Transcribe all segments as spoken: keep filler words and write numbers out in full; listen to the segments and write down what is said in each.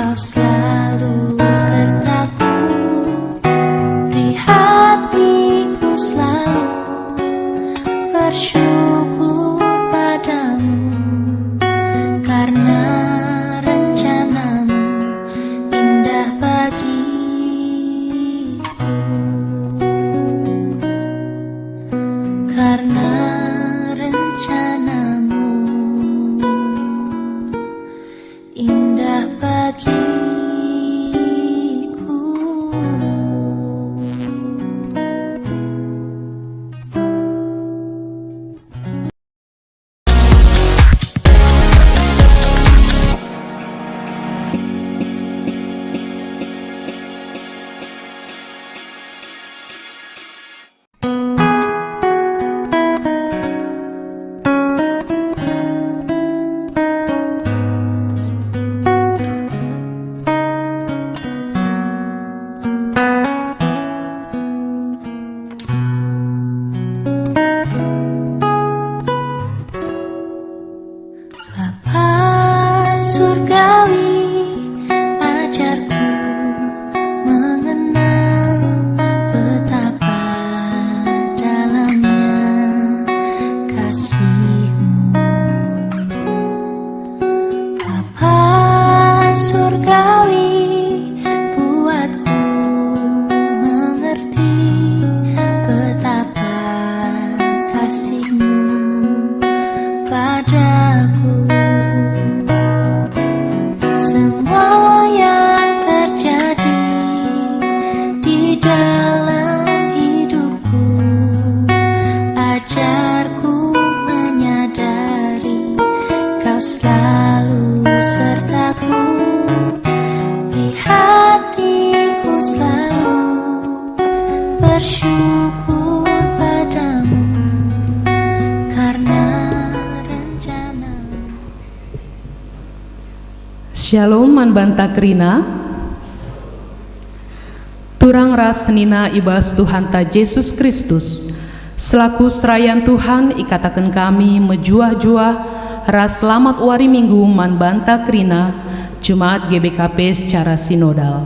Kau selalu sertaku, beri hatiku selalu bersyukur padamu, karena rencanamu indah bagiku, karena rencanamu indah bagiku. Bapa Surgawi, ajarku mengenal betapa dalamnya kasih-Mu. Bapa Surgawi, buatku mengerti betapa kasih-Mu padaku. Semua yang terjadi di dalam hidupku, ajarku menyadari Kau selalu sertaku, beri hatiku selalu bersyukur padamu karena rencanamu. Shalom, man banta kerina. Turang ras senina i bas Tuhanta Jesus Kristus, selaku serayan Tuhan ikataken kami mejuah-juah ras selamat wari Minggu man banta kerina Jemaat G B K P secara sinodal.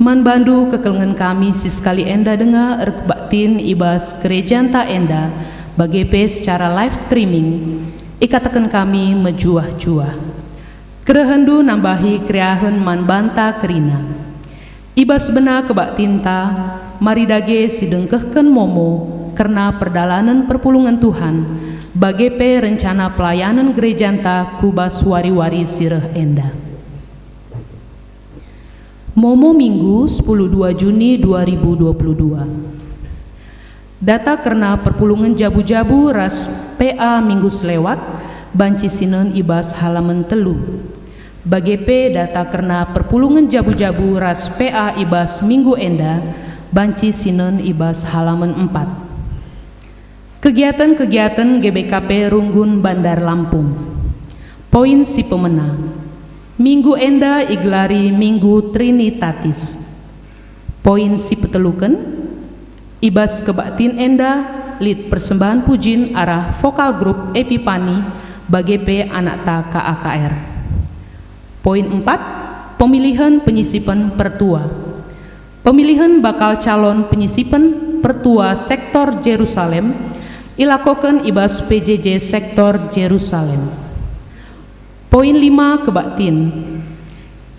Man bandu kekelengen kami si sekali enda denga erkebaktin i bas gerejanta enda, bage pe secara live streaming, ikataken kami mejuah-juah. Kerehenndu nambahi keriahen man banta kerina. I bas bena kebaktinta, mari dage sidengkehken momo kerna perdalanen perpulungen Tuhan, bage pe rencana pelayanen gerejanta ku bas wari-wari si reh enda. Momo Minggu, sepuluh dua Juni dua ribu dua puluh dua. Data kerna perpulungen jabu-jabu ras P A minggu selewat banci sinen i bas halaman telu. Bage pe data kerna perpulungen jabu-jabu ras P A i bas minggu enda banci sinen i bas halaman empat. Kegiaten-kegiaten G B K P Runggun Bandar Lampung. Poin si pemena. Minggu enda igelari Minggu Trinitatis. Poin si peteluken, i bas kebaktin enda lit persembahen pujin arah vokal grup Epipani bage pe anakta K A K R. Poin empat, pemilihen penyisipen pertua. Pemilihen bakal calon penyisipen pertua sektor Jerusalem ilakoken i bas P J J sektor Jerusalem. Poin lima, kebaktin.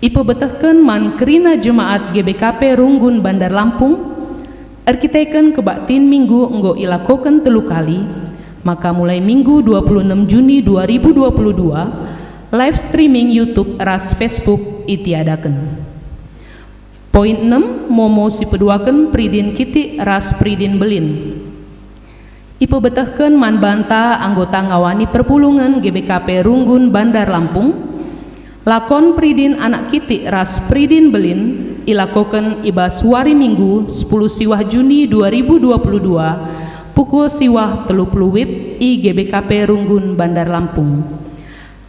Ipebetehken man kerina jemaat G B K P Runggun Bandar Lampung, erkiteken kebaktin minggu enggo ilakoken telu kali, maka mulai Minggu dua puluh enem Juni dua ribu dua puluh dua, live streaming YouTube ras Facebook itiadaken. Poin enem, momo si peduaken peridin kitik ras peridin mbelin. Ipebetehken man banta anggota ngawani perpulungen G B K P Runggun Bandar Lampung, lakon peridin anak kitik ras peridin mbelin ilakoken i bas wari Minggu sepuluh siwah Juni dua ribu dua puluh dua, pukul siwah telu puluh wib i G B K P Runggun Bandar Lampung.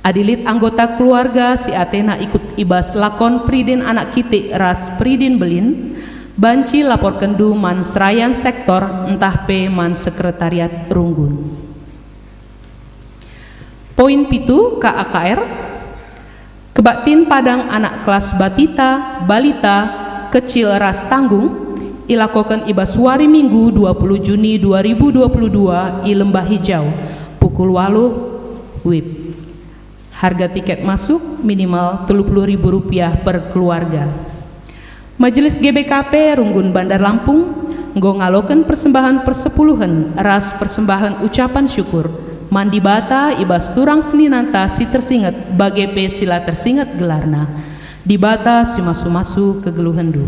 Adi lit anggota keluarga si atena ikut i bas lakon peridin anak kitik ras peridin mbelin, banci laporkenndu man serayan sektor ntah pe man sekretariat runggun. Poin pitu, K A K R. Kebaktin padang anak kelas batita, balita, kecil ras tanggung, ilakoken i bas wari Minggu dua puluh Juni dua ribu dua puluh dua i Lembah Hijau, pukul waluh W I B. Harga tiket masuk minimal telu puluh ribu rupiah per keluarga. Majelis G B K P Runggun Bandar Lampung enggo ngaloken persembahen persepuluhen ras persembahen ucapan syukur man Dibata i bas turang seninanta si tersinget bage pe si la tersinget gelarna. Dibata si masu-masu kegeluhenndu.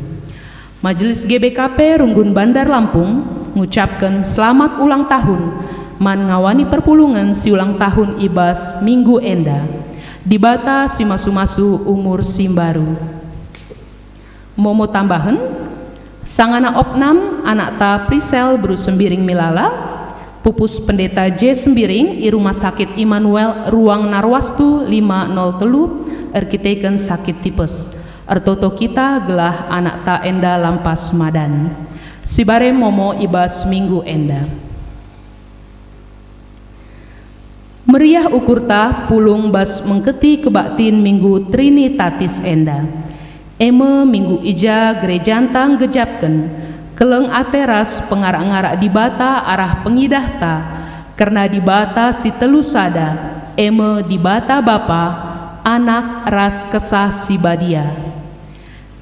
Majelis G B K P Runggun Bandar Lampung ngucapken selamat ulang tahun man ngawani perpulungen si ulang tahun i bas minggu enda. Dibata si masu-masu umur si mbaru. Momo tambahen, sangana opnam anakta Prisel beru Sembiring Milala, pupus Pendeta J Sembiring i Rumah Sakit Immanuel Ruang Narwastu lima nol telu erkiteken sakit tipes. Ertoto kita gelah anakta enda lampas madan. Sibare momo i bas minggu enda. Meriah ukurta pulung bas mengketi kebaktin Minggu Trinitatis enda. E me minggu i ja gerejanta nggejapken keleng ate ras pengarak-ngarak Dibata arah pengidahta kerna Dibata si telu sada, e me Dibata Bapa, Anak, ras Kesah Si Badia.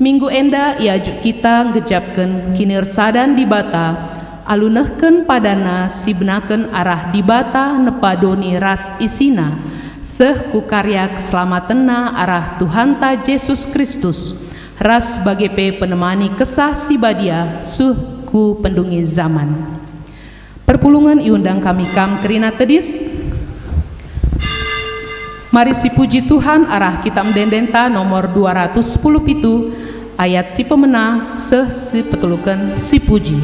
Minggu enda iajuk kita nggejapken kinirsadan Dibata alu nehken padanNa si benaken arah Dibata nepa doni ras isiNa, seh ku karya keselamatenNa arah Tuhanta Jesus Kristus, ras bage pe penemani Kesah Si Badia seh ku pendungi zaman. Perpulungen iundang kami kam kerina tedis. Mari sipuji Tuhan arah Kitab Ende-endenta nomor dua ratus sepuluh pitu, ayat si pemena seh si peteluken sipuji.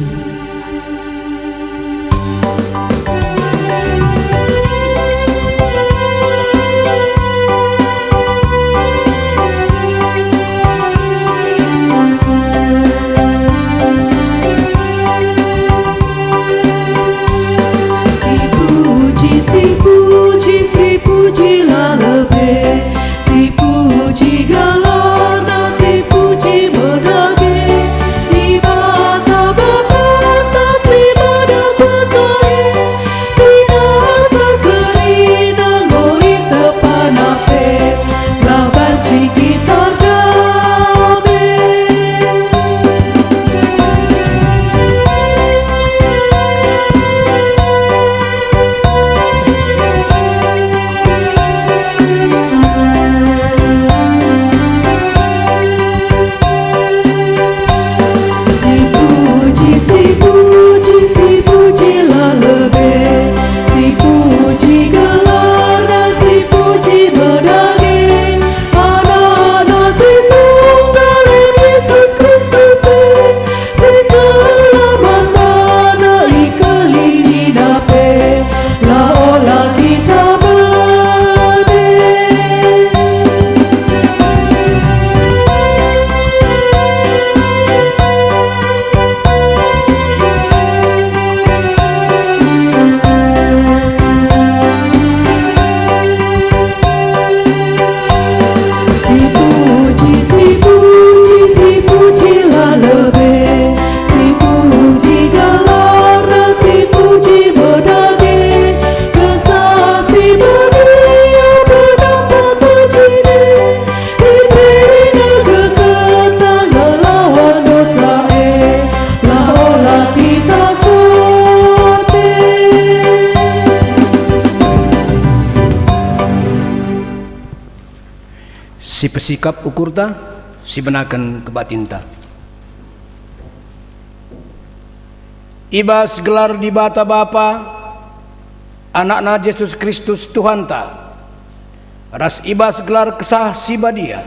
Sipuji, sipuji, sipuji la lebe, sipuji gelarNa, sipuji me dage, Dibata Bapanta si mada kuasa e, si nasa kerina enggo itepana pe, la banci kita erdame. Sipuji, sipuji, sipuji la lebe, sipuji gelarNa, sipuji me dage, AnakNa si tunggal e, Jesus Kristus e, si telah man baNa ikelingina pe, la ola kita bage. Sipuji, sipuji, sipuji la lebe, sipuji gelarNa, sipuji me dage, Kesah Si Badia pedamken puji e, iberena keketen ngelawan dosa e, la ola kita kote. Sipesikap ukurta, sibenaken kebaktinta. I bas gelar Dibata Bapa, AnakNa Jesus Kristus Tuhanta, ras i bas gelar Kesah Si Badia,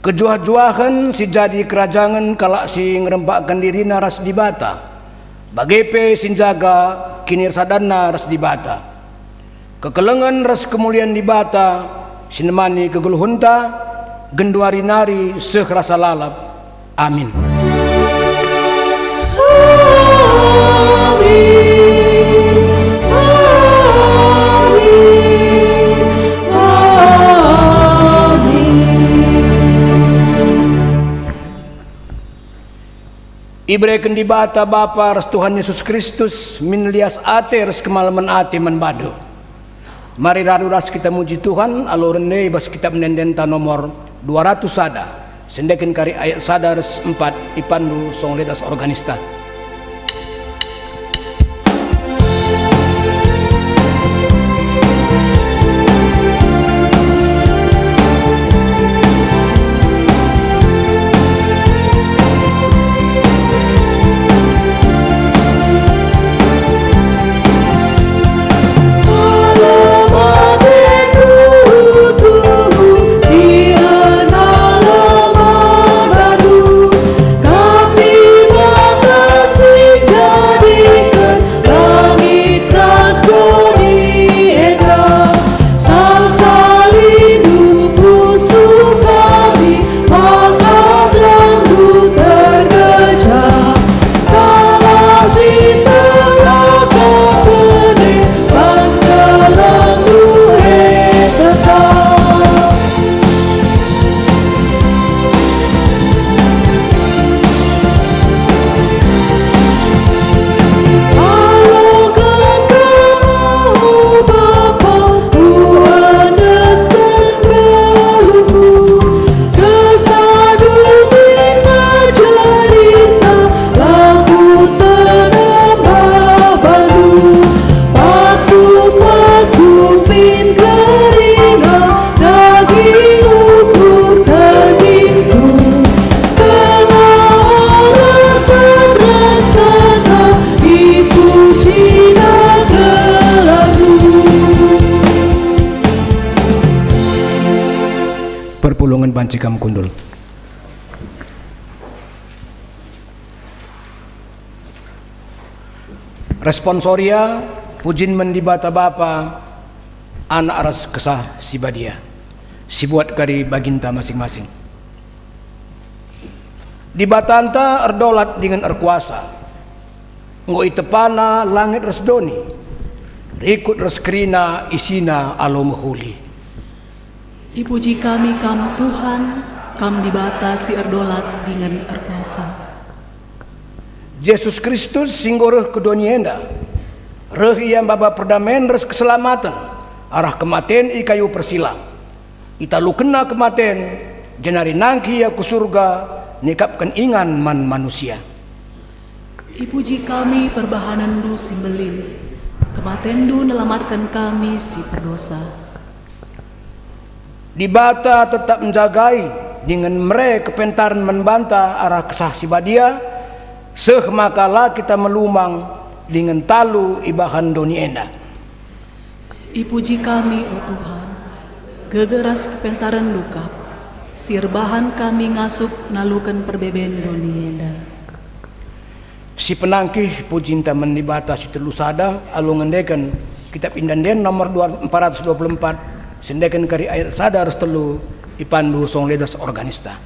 kejuah-juahen si jadi kerajangen kalak si ngerembakken dirina ras Dibata, bage pe si njaga kinirsadanna ras Dibata. Kekelengen ras kemulian Dibata si nemani kegeluhenta, genduari nari seh rasa lalap. Amin. Amin. Amin. Amin. Ibereken Dibata Bapa ras Tuhan Yesus Kristus min lias ate ras kemalemen ate man bandu. Mari radu ras kita muji Tuhan alu rende i bas Kitap Ende-endenta nomor dua ratus sada, sendeken kari ayat sada ras empat, ipandu song ledas organista. Langit ras doni enda, sasalindu pusuh kami, maka terangNdu tergeja. Kami telah kepede, banta langit e tetap. Pasu-pasu min kerina, daging ukur teningku. Kena orang terus kata, dipujina gelarNdu. Perpulungen banci kam kundul. Responsoria, pujin man Dibata Bapa, Anak ras Kesah Si Badia. Sibuat kari baginta masing-masing. Dibatanta erdolat dingen erkuasa. Enggo itepana langit ras doni. Rikut ras kerina isina alu mehuli. Ipuji kami Kam, Tuhan, Kam Dibata si erdolat dingen erkuasa. Jesus Kristus si enggo reh ku doni enda, reh Ia maba perdamen ras keselamaten arah kematen i kayu persilang. ItalukenNa kematen, jenari nangkih Ia ku Surga, nikapken ingan man manusia. Ipuji kami perbahanenNdu si mbelin, kematenNdu nelamatken kami si perdosa. Dibata tetap njagai dingen mere kepentaren man banta arah Kesah Si Badia, seh maka la kita melumang dingen talu ibahan doni enda. Ipuji kami, o Tuhan, gegeh ras kepentaren-Ndu kap, si erbahan kami ngasup naluken perbeben doni enda. Si penangkih pujinta man Dibata si telu sada alu ngendeken Kitap Ende-enden nomor dua, empat ratus dua puluh empat, sendeken kari ayat sada ras telu, ipandu song ledas organista.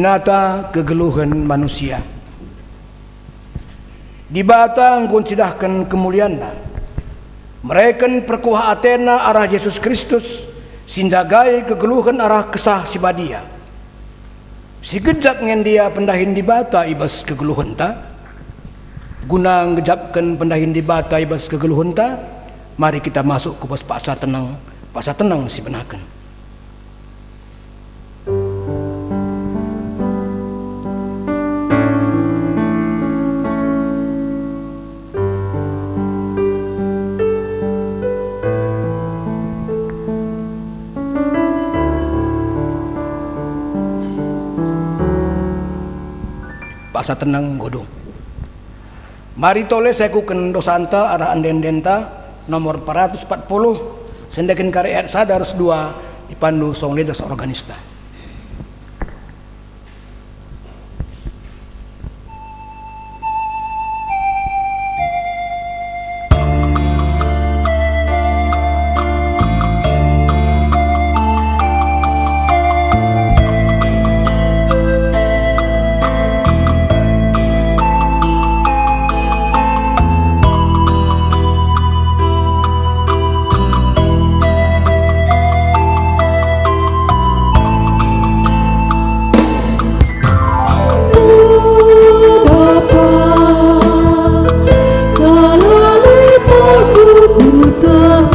Nata kegeluhen manusia. Dibata enggo ncidahken kemulianNa, mereken perkuah ateNa arah Jesus Kristus, si njagai kegeluhen arah Kesah Si Badia. Sigejap nge ndia pendahin Dibata i bas kegeluhenta? Guna ngejapken pendahin Dibata i bas kegeluhenta, mari kita masuk ku bas paksa tenang, paksa tenang si benaken. Paksa tenang, godung. Mari tole sekuken dosanta arah ende-endenta, nomor empat ratus empat puluh, sendeken kari ayat sada ras dua, ipandu song ledas organista. O Bapa, selalu aku kutahan.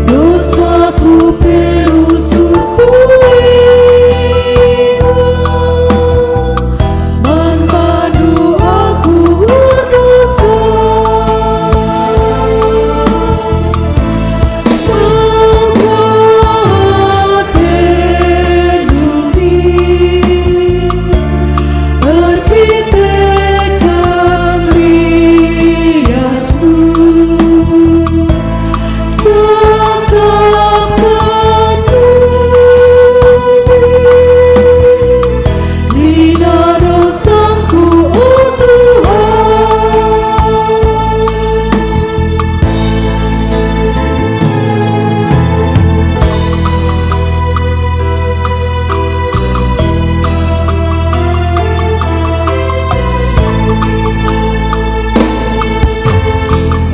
Dosaku pe rusurku inga, man bandu aku erdosa. Tangka atendu min, erkiteken liasndu. Sasapkan diri, nina dosangku, o Tuhan.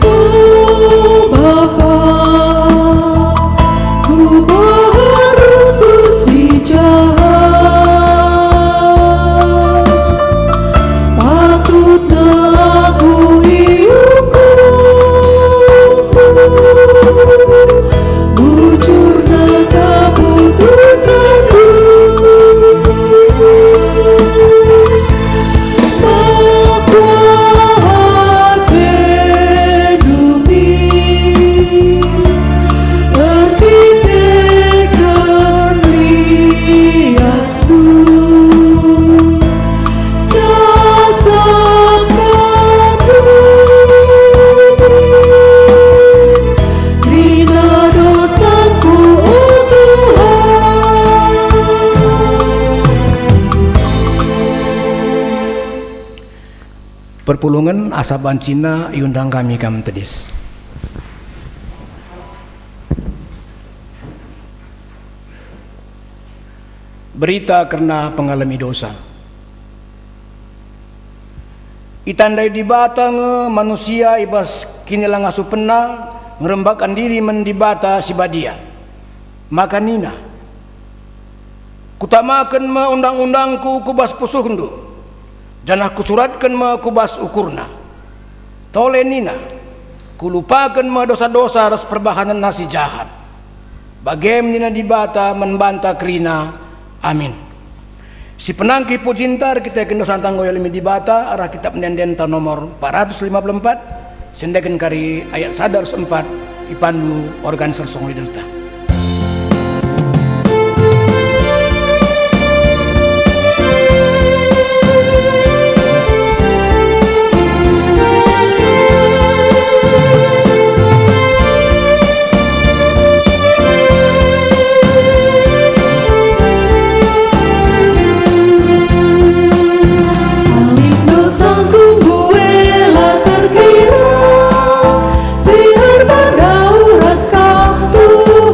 O Bapa, kubahan rusur si jahat, patutna aku iukum. Bujurna keputusanku, maka atendu min, erkiteken liasndu. Sasapkan diri, nina dosangku, o Tuhan. Perpulungen asa bancina iundang kami kam tedis. Berita kerna pengalemi dosa. Itandai Dibata nge manusia i bas kinilangasupenna ngerembakken diri man Dibata si Badia. Maka nina, "Kutamaken me undang-undangKu ku bas pusuhndu, janah Kusuratken me ku bas ukurna." Tole nina, "Kulupaken me dosa-dosa ras perbahanenna si jahat." Bage me nina Dibata man banta kerina. Amin. Si penangkih pujinta erkiteken dosanta enggo ialemi Dibata arah Kitap Ende-endenta nomor empat ratus lima puluh empat, sendeken kari ayat sada ras empat, ipandu organ sersong leaderta. Amin, dosangku mbue la terkira, si erpandau ras Kam, Tuhan.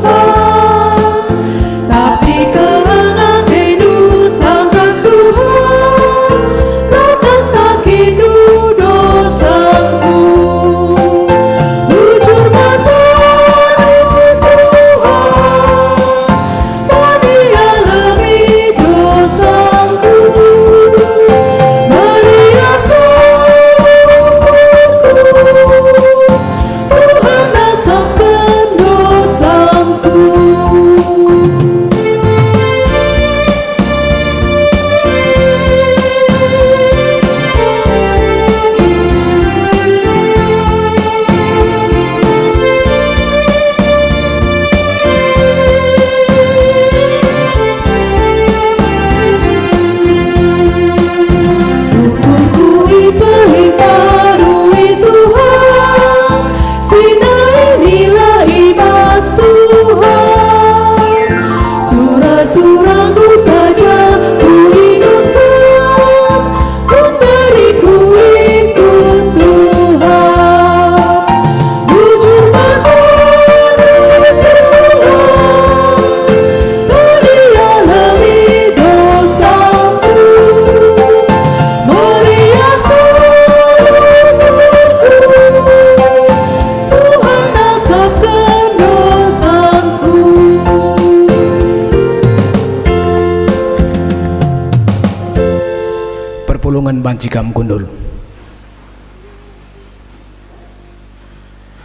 Jikam kundul.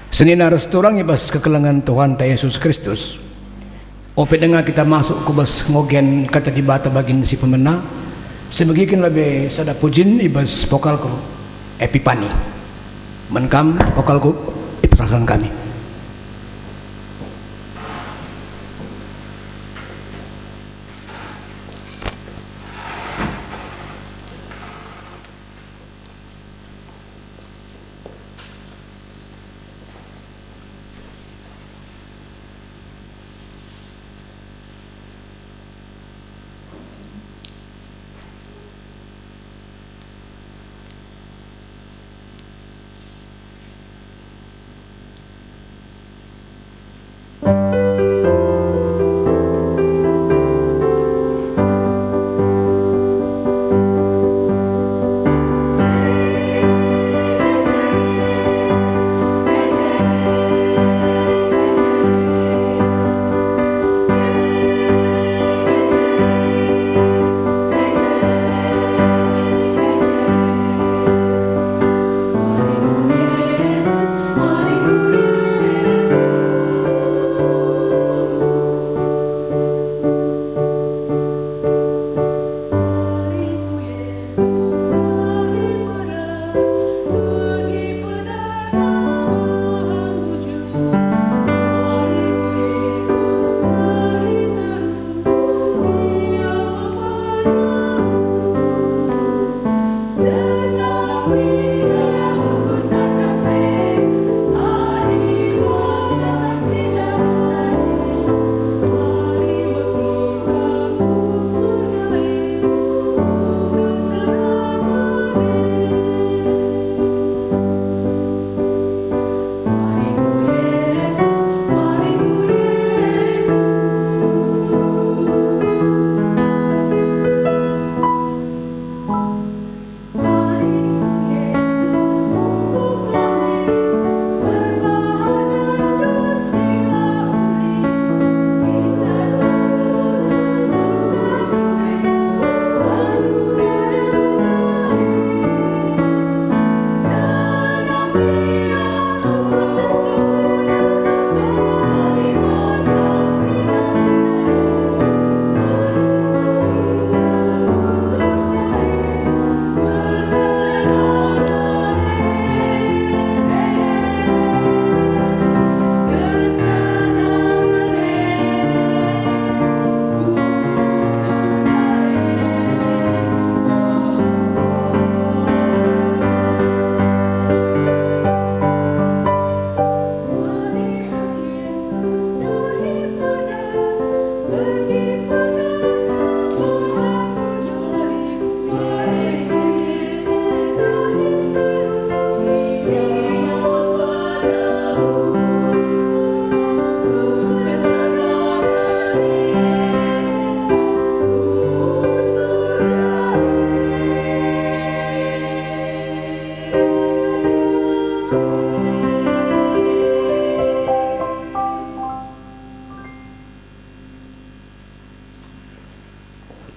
Senina ras turang i bas kekelengen Tuhanta Yesus Kristus. Ope denga kita masuk ku bas ngogen Kata Dibata bagin si pemena, sibegiken lebe sada pujin i bas vokal grup Epipani. Man kam vokal grup ipersahken kami.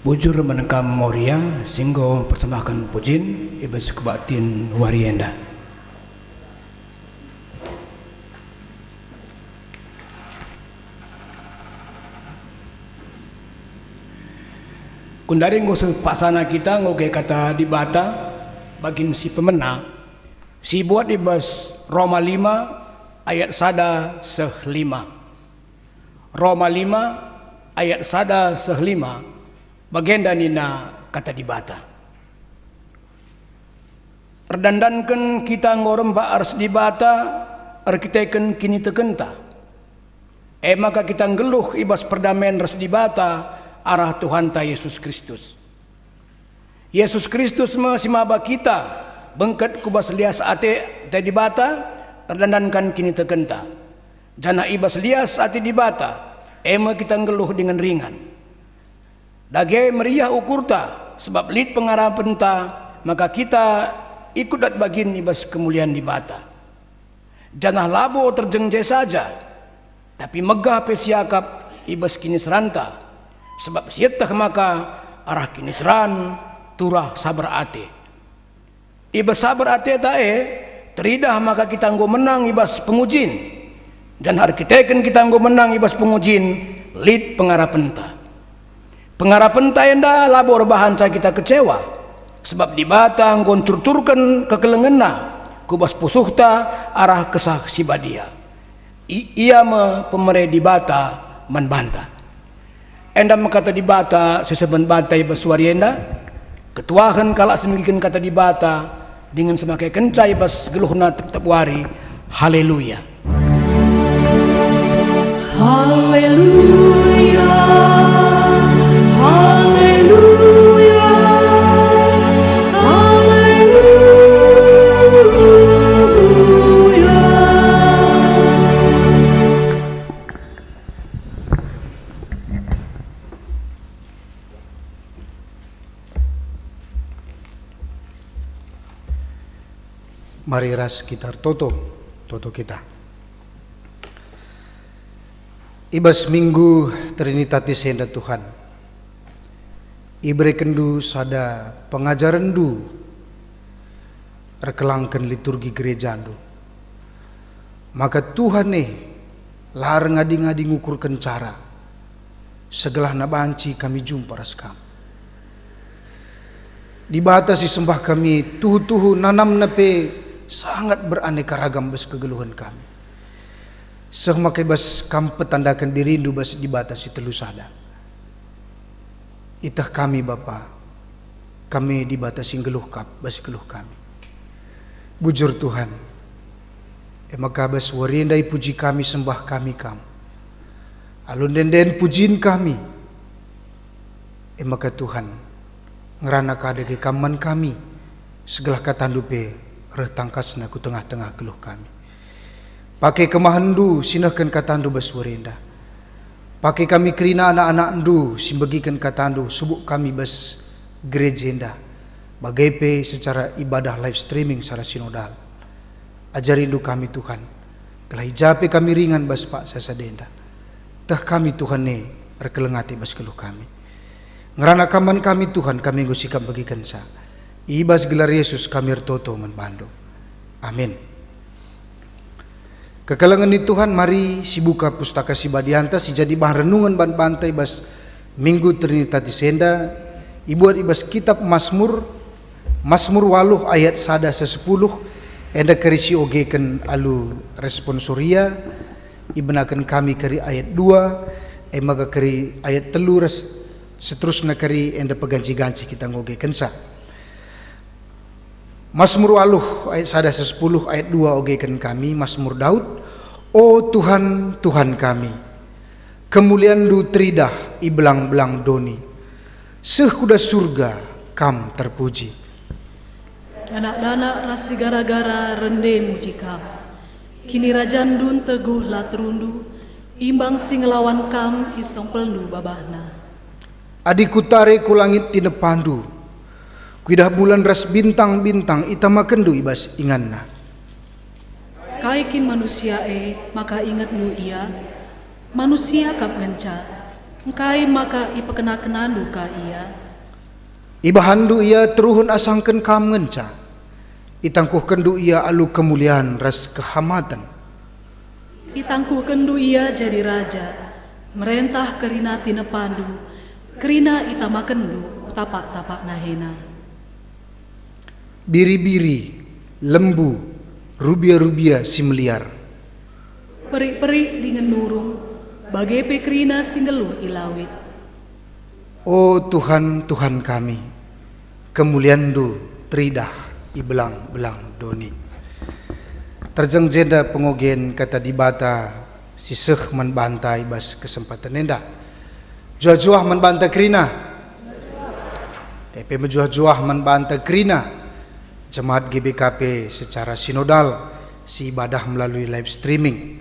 Bujur man kam Moria, si enggo mpersembahken pujin i bas kebaktin wari enda. Genduari enggo seh paksana kita ngoge Kata Dibata bagin si pemena, si ibuat i bas Roma lima ayat sada seh lima. Roma lima ayat sada seh lima, bagenda nina Kata Dibata, "Erdandanken kita enggo rembak ras Dibata erkiteken kinitekenta. E maka kita nggeluh i bas perdamen ras Dibata arah Tuhanta Yesus Kristus." Yesus Kristus me si maba kita bengket ku bas lias ate, ate Dibata erdandanken kinitekenta. Janah i bas lias ate Dibata, e me kita nggeluh dingen ringan. Dage meriah ukurta, sabap lit pengarapenta, maka kita ikut dat bagin i bas kemulian Dibata. Janah labo terjeng je saja, tapi megah pe siakap i bas kiniseranta, sabap sieteh maka arah kiniseran turah saber ate. I bas saber ateta e, teridah maka kita enggo menang i bas pengujin, janah erkiteken kita enggo menang i bas pengujin, lit pengarapenta. Pengarapenta enda labo erbahanca kita kecewa, sabap Dibata enggo ncurcurken kekelengenNa ku bas pusuhta arah Kesah Si Badia. I-, Ia me pemere Dibata man banta. Enda me kata Dibata si seh man banta i bas wari enda, ketuahen kalak si megiken kata Dibata, dingen si makekenca i bas geluhna tep-tep wari. Haleluya! Haleluya, haleluya, haleluya. Mari ras kita ertoto, toto kita. I bas Minggu Trinitatis enda, Tuhan, iberekenNdu sada pengajarenNdu erkelangken liturgi gerejaNdu. Maka Tuhan e, la erngadi-ngadi ngukurken cara, segelahna banci kami jumpa ras Kam. Dibata si sembah kami, tuhu-tuhu nanamna pe sangat beraneka ragam bas kegeluhen kami. Seh maka i bas Kam petandaken diriNdu bas Dibata si telu sada. Iteh kami, Bapa, Kam e Dibata si nggeluh kap bas geluh kami. Bujur, Tuhan, e maka bas wari enda ipuji kami, sembah kami Kam. Alu ende-enden pujin kami, e maka, Tuhan, ngerana ka dage Kam man kami, segelah kataNdu pe reh tangkasna ku tengah-tengah geluh kami. Pake kemahenNdu si nehken kataNdu bas wari enda. Pake kami kerina anak-anakNdu si mbegiken kataNdu subuk kami bas gereja enda, bage pe secara ibadah live streaming secara sinodal. AjariNdu kami, Tuhan, gelah i ja pe kami ringan bas paksa sada enda. Teh kami, Tuhan e, erkeleng ate bas geluh kami. Ngerana Kam man kami, Tuhan, kami enggo sikap mbegikenca. I bas gelar Yesus kami ertoto man baNdu. Amin. Kekelengen ni Tuhan, mari sibuka Pustaka Si Badianta si jadi bahan renungen man banta i bas Minggu Trinitatis enda, ibuat i bas Kitap Masmur, Masmur waluh ayat sada seh sepuluh, enda keri siogeken alu responsoria, ibenaken kami keri ayat dua, e maka keri ayat telu ras seterusna keri enda peganci-ganci kita ngogekenca. Masmur waluh ayat sada seh sepuluh, ayat dua ogeken kami, Masmur Daud, "O Tuhan, Tuhan kami, kemulianNdu teridah i belang-belang doni. Seh ku das Surga Kam terpuji." Danak-danak ras si gara-gara rende muji Kam. KinirajanNdu nteguh la terundu, imbang si ngelawan Kam i sempelNdu babahna. Adi kutare ku langit tinepaNdu, kuidah bulan ras bintang-bintang itamakenNdu i bas inganna. Kai kin manusia e maka ingetNdu ia? Manusia kap ngenca, engkai maka ipekenakenandu ka ia? IbahanNdu ia teruhen asangken Kam ngenca, itangkuhkenNdu ia alu kemulian ras kehamaten. ItangkuhkenNdu ia jadi raja, merentah kerina tinepaNdu, kerina itamakenNdu ku tapak-tapak nahena. Biri-biri, lembu, rubia-rubia si meliar. Perik-perik dingen nurung, bage pe kerina si nggeluh i lawit. O Tuhan, Tuhan kami, kemulianNdu teridah i belang-belang doni. Terjeng jenda pengogen Kata Dibata si seh man banta i bas kesempaten enda. Juah-juah man banta kerina. Dage pe mejuah-juah man banta kerina jemaat G B K P secara sinodal si ibadah melalui live streaming.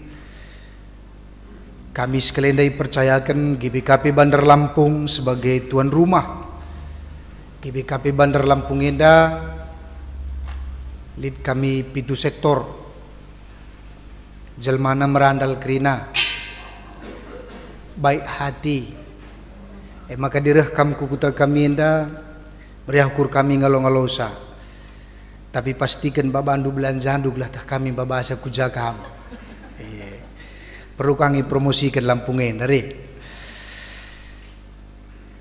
Kami sekali enda ipercayaken G B K P Bandar Lampung sebagai tuan rumah. G B K P Bandar Lampung enda lit kami pitu sektor. Jelmana merandal kerina, baik hati. E maka direh kam ku kuta kami enda, meriah ukur kami ngalo-ngalosa. Tapi pastiken babandu belanjandu gelah tah kami babasa ku ja kam. Iya. Perlu kami promosiken lampung enda, re.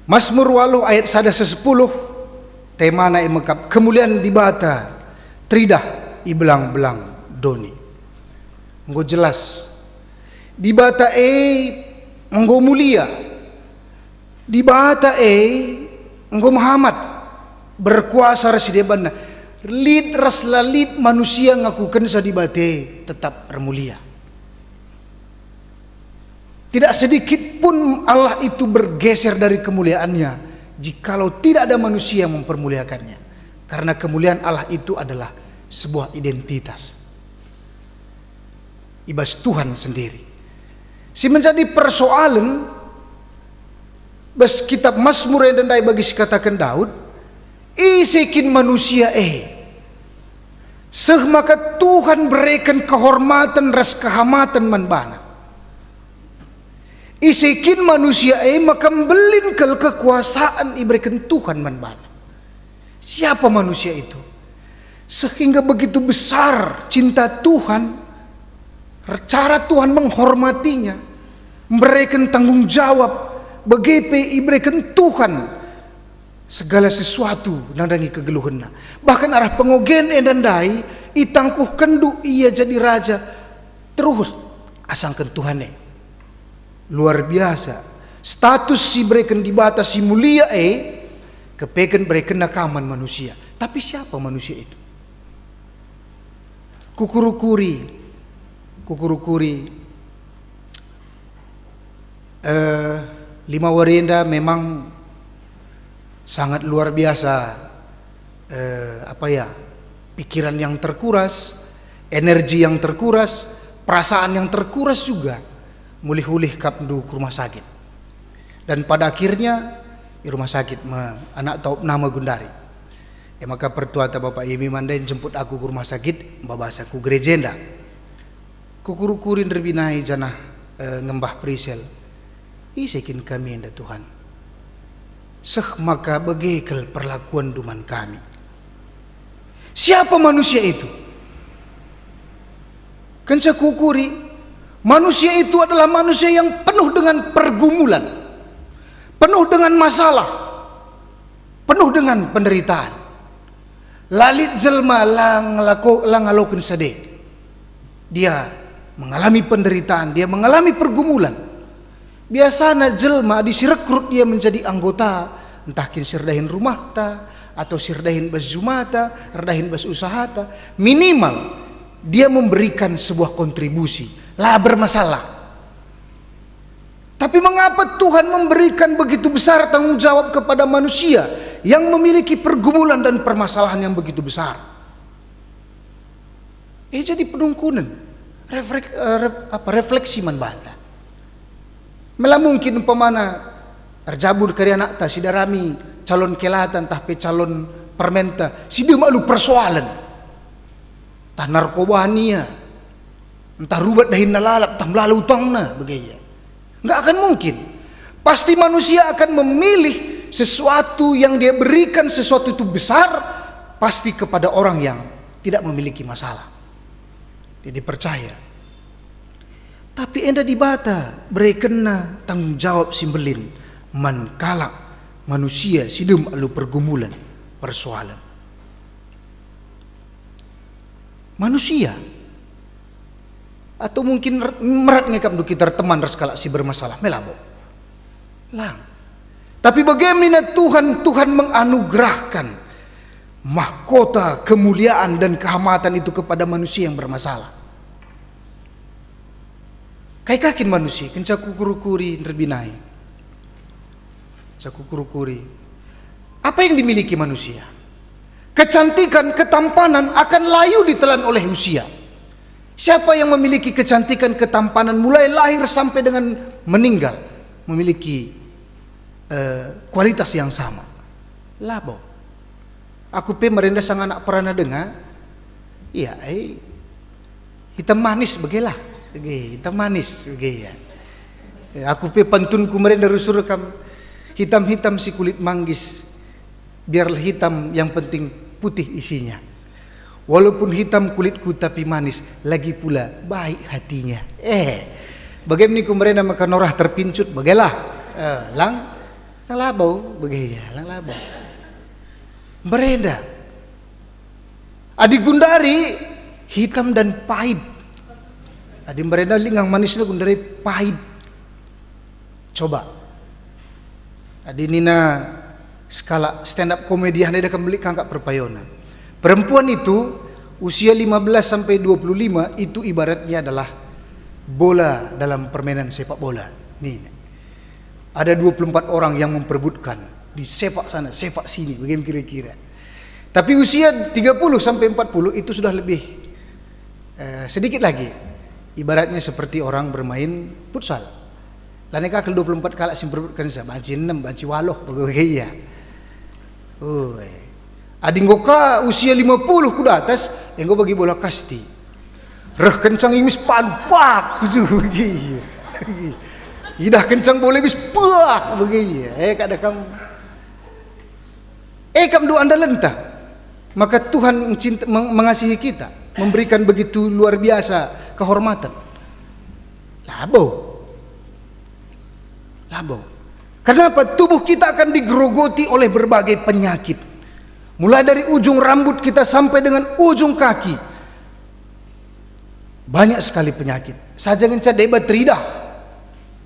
Masmur waluh ayat sada seh sepuluh, temana e mekap kemulian Dibata teridah i belang-belang doni. Enggo jelas, Dibata e enggo mulia. Dibata e enggo mehamat, berkuasa ras si debanna. Lit ras la lit manusia ngakukenca Dibata e tetap ermulia. Tidak sedikit pun Allah itu bergeser dari kemuliaannya jikalau tidak ada manusia yang mempermuliakannya. Karena kemuliaan Allah itu adalah sebuah identitas i bas Tuhan sendiri. Si menjadi persoalen bas kitab Masmur enda ndai bagi si kataken Daud, ise kin manusia e, seh maka Tuhan bereken kehormaten ras kehamaten man bana? Ise kin manusia e maka mbelin kal kekuasaan ibereken Tuhan man bana? Siapa manusia itu? Sehingga begitu besar cinta Tuhan, cara Tuhan menghormatinya, mereken tanggung jawab, bage pe ibereken Tuhan segala sesuatu nandangi kegeluhenna. Bahkan arah pengogen enda ndai, itangkuhkenndu ia jadi raja terus asangken Tuhan e. Luar biasa. Status si bereken Dibata si mulia e, kepeken berekenna ka man manusia. Tapi siapa manusia itu? Kukurukuri, kukurukuri, eh, lima wari enda memang sangat luar biasa, eh, apa ya, pikiran yang terkuras, energi yang terkuras, perasaan yang terkuras juga. Mulih-ulih kap ndu ku rumah sakit. Dan pada akhirnya, i rumah sakit me anak taup nama gundari. E maka pertuata Bapak Yemi mandai njemput aku ku rumah sakit, babasa ku gereja enda. Kukurukuri nderbinai janah, eh, ngembah perisel. Ise kin kami enda, Tuhan? Seh maka bage kal perlakuanNdu man kami. Siapa manusia itu? Kenca kuukuri, manusia itu adalah manusia yang penuh dengan pergumulan, penuh dengan masalah, penuh dengan penderitaan. La lit jelma la ngelako-, la ngaloken sade. Dia mengalami penderitaan, dia mengalami pergumulan. Biasana jelma adi sirekrut ia menjadi anggota, ntah kin si erdahin rumahta, atau si erdahin bas jumata, erdahin bas usahata, minimal dia memberikan sebuah kontribusi, la bermasalah. Tapi mengapa Tuhan memberikan begitu besar tanggung jawab kepada manusia yang memiliki pergumulan dan permasalahan yang begitu besar? Eh, jadi penungkunen, reflek-, eh, ref-, apa, refleksi man banta. Mela mungkin umpamana erjabu kari anakta si darami calon kelata ntah pe calon permenta si dem alu persoalen. Ntah narkoba nia, ntah rubat dahinna lalap, ntah melala utangna, bage ia. Nggak akan mungkin. Pasti manusia akan memilih sesuatu yang dia berikan, sesuatu itu besar, pasti kepada orang yang tidak memiliki masalah. Dia dipercaya. Tapi enda Dibata berekenna tanggung jawab si mbelin man kalak manusia si dem alu pergumulan, persoalan. Manusia. Atau mungkin er-, merat nge kap ndu kita erteman ras kalak si bermasalah, me labo. Lang. Tapi bage mina Tuhan, Tuhan menganugerahkan mahkota kemuliaan dan kehormatan itu kepada manusia yang bermasalah. Kai kakin manusia, kenca kukurukuri nderbinai. Kenca kukurukuri. Apa yang dimiliki manusia? Kecantikan, ketampanan akan layu ditelan oleh usia. Siapa yang memiliki kecantikan, ketampanan mulai lahir sampai dengan meninggal memiliki, eh, kualitas yang sama? Labo. Aku pe merenda sanga anak perana denga. Iya, ai. Hitam manis begelah. Bege, hitam manis bege, ya. Ya, aku pe pantunku merenda rusur kam. Hitam-hitam si kulit manggis. Biarlah hitam, yang penting putih isinya. Walaupun hitam kulitku tapi manis, lagi pula baik hatinya. Eh, bage niku merenda maka norah terpincut, bagelah. Eh, lang, lang labo, bage ya, lang labo. Merenda. Adi gundari hitam dan pahit. Adi merenda lingang manisna gundari pahit. Coba. Adi nina sekalak stand up comedy, enda kam beli kangkak perpayona. Perempuan itu usia lima belas sampai dua puluh lima itu ibaratnya adalah bola dalam permainan sepak bola. Nih, ada dua puluh empat orang yang memperebutkan, di sepak sana, sepak sini, bagaimana kira-kira. Tapi usia tiga puluh sampai empat puluh itu sudah lebih, eh, sedikit lagi. Ibaratnya seperti orang bermain futsal. Lanai ka kal dua puluh empat kalak si mperebutkenca, banci enem, banci waluh, bage-bage ia. Ue. Adi enggo ka usia lima puluh ku datas, enggo bagi bola kasti. Reh kencang imis palu, pak, bage ia. Idah kencang bola imis, pak, bage ia. Eh, kada kam. Eh, kam doa andalenta. Maka Tuhan mencinta-, meng-, mengasihi kita, memberikan begitu luar biasa kehormatan. Labo. Labo. Kenapa? Tubuh kita akan digerogoti oleh berbagai penyakit. Mulai dari ujung rambut kita sampai dengan ujung kaki. Banyak sekali penyakit. Saja ngenca deba teridah.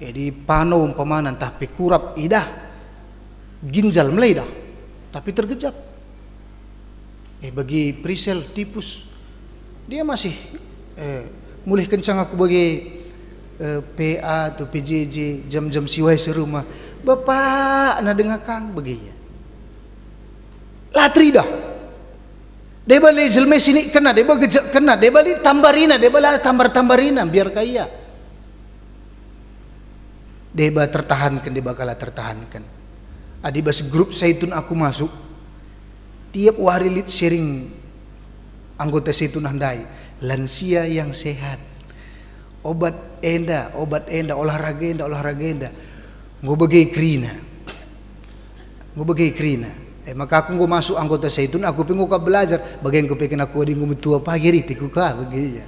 Jadi pano umpamana ntah pe kurap idah. Ginjal melai dah. Tapi tergejap. Eh, bagi Prisel tipus. Dia masih, eh, mulih kencang aku bagi, eh, P A atau P J J, jam-jam siwai serumah. Bapak, na denga kang bagi ia. La teridah. Deba lit jelma sinikkenna, deba gejekkenna, deba lit tambarina, deba la tambar-tambarina, biar ka ia. Deba tertahanken, deba kala tertahanken. Adi bas grup Saitun aku masuk, tiap wari lit sharing anggota Saitun ndai, lansia yang sehat. Obat enda, obat enda, olahraga enda, olahraga enda. Enggo bage kerina. Enggo bage kerina. Eh, maka aku enggo masuk anggota Saitun, aku pe enggo ka belajar, bage enggo pe kena aku adi enggo metua pagi ritiku ka, bage ia.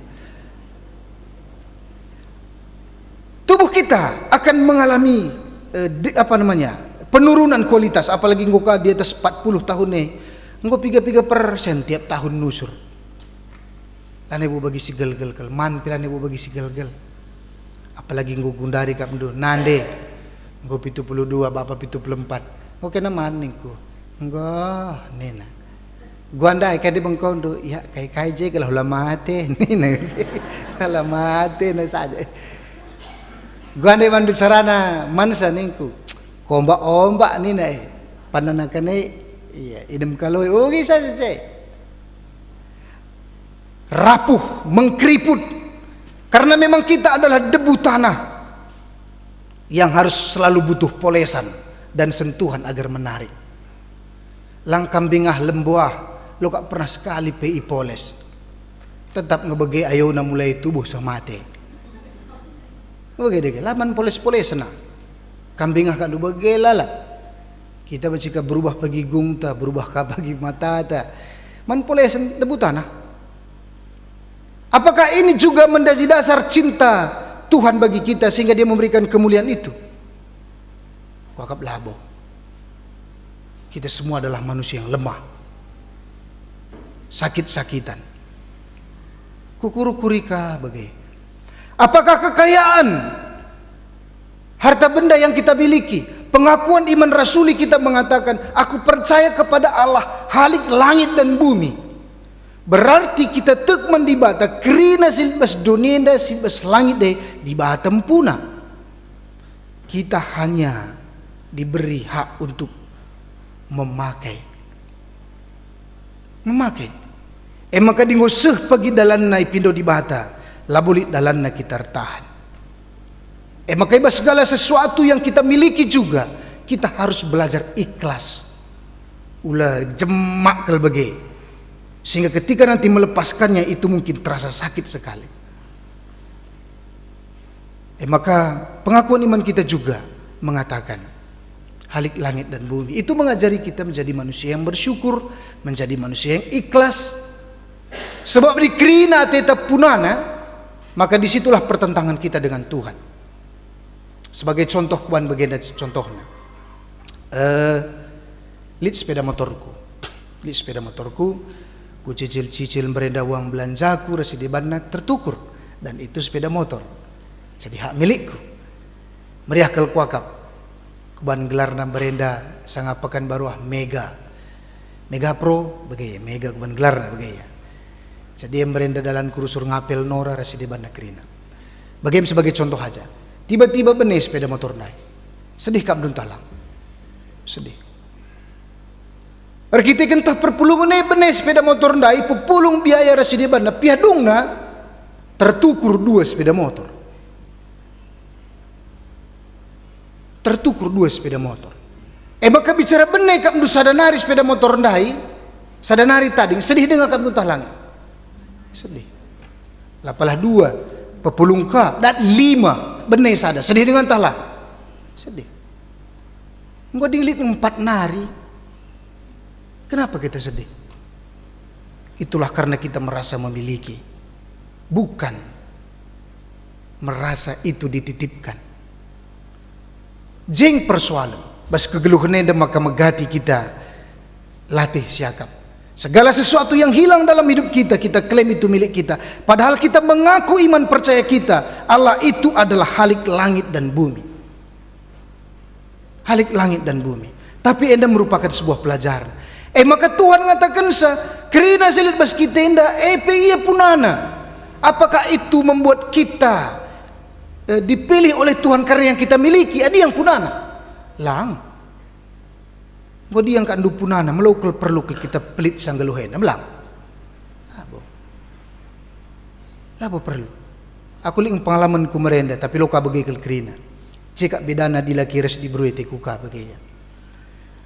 Tubuh kita akan mengalami, eh, di-, apa namanya, penurunan kualitas, apalagi enggo ka di atas empat puluh tahun nih, enggo piga-piga persen tiap tahun nusur. Lanai bo bagi si gelgel kal, man pe lanai bo bagi si gelgel. Apalagi enggo gundari kap ndu, nande. Enggo pitu puluh dua, bapa pitu puluh empat. Enggo kena man ningku. Enggo, nina. Gua ndai kai di bengkondu, ya kai-kai je gelah la mate, nina. La mate na saja. Gua ndai bandu carana mansa ningku. Kombak-ombak nina, eh. Pananakan, eh, iya, idem kaloi. Oh, gisa je. Rapuh, mengkeriput. Karena memang kita adalah debu tanah yang harus selalu butuh polesan dan sentuhan agar menarik. Lang kambing ah lembuah, lo kak pernah sekali pe ipoles. Tetap ngebege ayona mulai tubuh seh mate. Ngebege dege, la man poles-polesna. Kambing ah kak ndu bage lalap. Kita banci ka berubah pagi gungta, berubah ka pagi matata. Man polesen debu tanah. Apakah ini juga menjadi dasar cinta Tuhan bagi kita sehingga Dia memberikan kemuliaan itu? Kuakap labo. Kita semua adalah manusia yang lemah, sakit-sakitan. Kukurukuri ka bage. Apakah kekayaan, harta benda yang kita miliki, pengakuan iman rasuli kita mengatakan, "Aku percaya kepada Allah, Khalik langit dan bumi." Berarti kita tek man Dibata, kerina si lit bas doni enda, si lit bas langit ndai, Dibata empuna. Kita hanya diberi hak untuk memakai. Memakai. E maka adi enggo seh pagi dalanna ipindo Dibata, labo lit dalanna kita ertahan. E maka i bas segala sesuatu yang kita miliki juga, kita harus belajar ikhlas. Ula jemak kal bage. Sehingga ketika nanti melepaskannya, itu mungkin terasa sakit sekali. E maka pengakuan iman kita juga mengatakan, Khalik langit dan bumi. Itu mengajari kita menjadi manusia yang bersyukur, menjadi manusia yang ikhlas. Sebab adi kerina ateta punana, maka disitulah pertentangan kita dengan Tuhan. Sebagai contoh, kuban bagenda contohna. Eh, lit sepeda motorku. Lit sepeda motorku, kucicil-cicil mberenda uang belanjaku ras si debanna tertukur. Dan itu sepeda motor. Jadi hak milikku. Meriah kal kuakap. Kuban gelarna mberenda sanga Pekanbaru ah, Mega. Mega Pro, bage, Mega kuban gelarna bage ia. Jadi mberenda dalanku rusur ngapel Nora ras si debanna kerina. Bage me sebagai contoh aja. Tiba-tiba bene sepeda motor ndai. Sedih kap ndai ntah lang. Sedih. Erkiteken tah perpulungen e bene sepeda motor ndai, pepulung biaya ras si debanna, piah dungna tertukur dua sepeda motor. Tertukur dua sepeda motor. E maka bicara bene kap ndu sada nari sepeda motor ndai, sada nari tading, sedih denga kap ndu ntah lang? Sedih. Lapalah dua, pepulung ka, dat lima, bene sada, sedih denga ntah lang? Sedih. Enggo adi lit empat nari, kenapa kita sedih? Itulah karena kita merasa memiliki, bukan merasa itu dititipkan. Jeng persoalen, bas kegeluhen enda maka megati kita latih siakap. Segala sesuatu yang hilang dalam hidup kita, kita klaim itu milik kita. Padahal kita mengaku iman percaya kita, Allah itu adalah Khalik langit dan bumi. Khalik langit dan bumi. Tapi enda merupakan sebuah pelajaran. E maka Tuhan ngatakensa, kerina si lit bas kita enda, e pe ia punana. Apakah itu membuat kita, eh, dipilih oleh Tuhan karena yang kita miliki? Adi yang punana? Lang. Enggo adi yang kak ndu punana, melo kal perlu kal kita pelit sanggeluh enda, melang. Labo. Labo perlu. Aku lit pengalamanku merenda, tapi lo ka bage kal kerina. Cekap bedana dilaki ras diberu e, teku ka bage ia.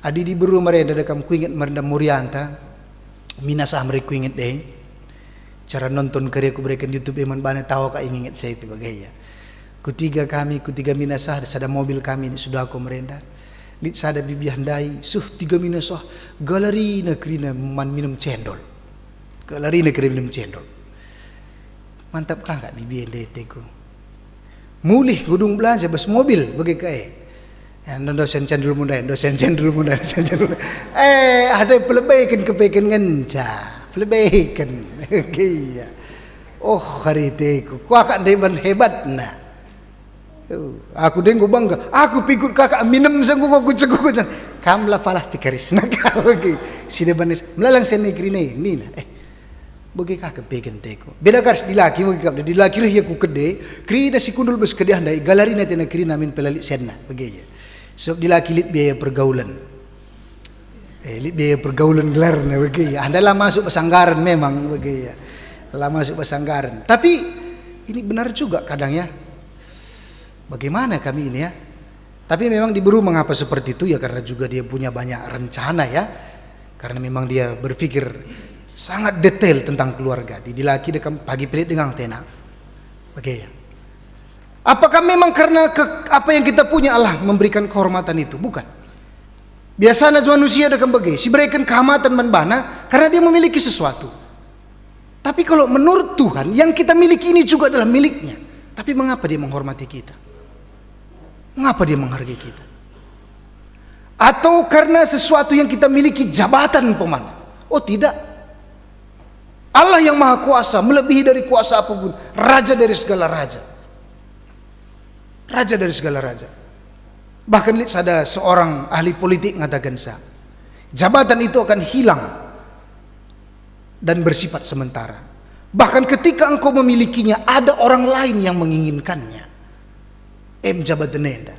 Adi diberu merenda dekam, kuinget merenda murianta, Minasah mere kuinget deh. Cara nonton kari aku bereken YouTube e man bana, tawa ka inget saya itu bage ia. Kutiga kami, kutiga Minasah, sada mobil kami ni sudah aku merenda. Lit sada bibiah ndai, suh tiga Minasah, galarina kerina man minem cendol. Galarina kerina minem cendol. Mantap kak bibi enda, teku. Mulih kudung belanja bas mobil, bage ka e. Ya, ndo, ndo sen cendol mundai, ndo sen cendol mundai, sen cendol. Eh, ada pelebeken kepeken ngenca, pelebeken. Iya. Oh, hari teku, kuakap ndai ban hebatna. Uh, aku denggo bangga, aku pikut kakak minem sanggup aku cekuku. Kam la palah pikarisna kau lagi. Sida banis, melalang sen negeri ne, nina. Eh, bage ka kepeken teku. Beda kars dilaki, bage ka dilaki reh ia ku kede, kerina si kundul bas kede ndai, galarina tena kerina min pelalit senna, bage ia. Sebab dilaki lit biaya pergaulan. Eh, lit biaya pergaulan gelarna bage ia. Anda la masuk bas anggaran memang bage ia. La masuk bas anggaran. Tapi ini benar juga kadang ya. Bagaimana kami ini ya? Tapi memang diberu mengapa seperti itu ya, karena juga dia punya banyak rencana ya. Karena memang dia berpikir sangat detail tentang keluarga. Di, dilaki dekam pagi pelit dengang tena. Bage ia. Apakah memang karena ke, apa yang kita punya Allah memberikan kehormatan itu? Bukan. Biasanya manusia ada kembege, si bereken kehormatan man bana karena dia memiliki sesuatu. Tapi kalau menurut Tuhan, yang kita miliki ini juga adalah miliknya. Tapi mengapa dia menghormati kita? Mengapa dia menghargai kita? Atau karena sesuatu yang kita miliki, jabatan umpamana? Oh tidak. Allah yang maha kuasa, melebihi dari kuasa apapun, raja dari segala raja. Raja dari segala raja. Bahkan lit sada seorang ahli politik ngatakensa, jabatan itu akan hilang dan bersifat sementara. Bahkan ketika engkau memilikinya, ada orang lain yang menginginkannya. Em jabatan enda.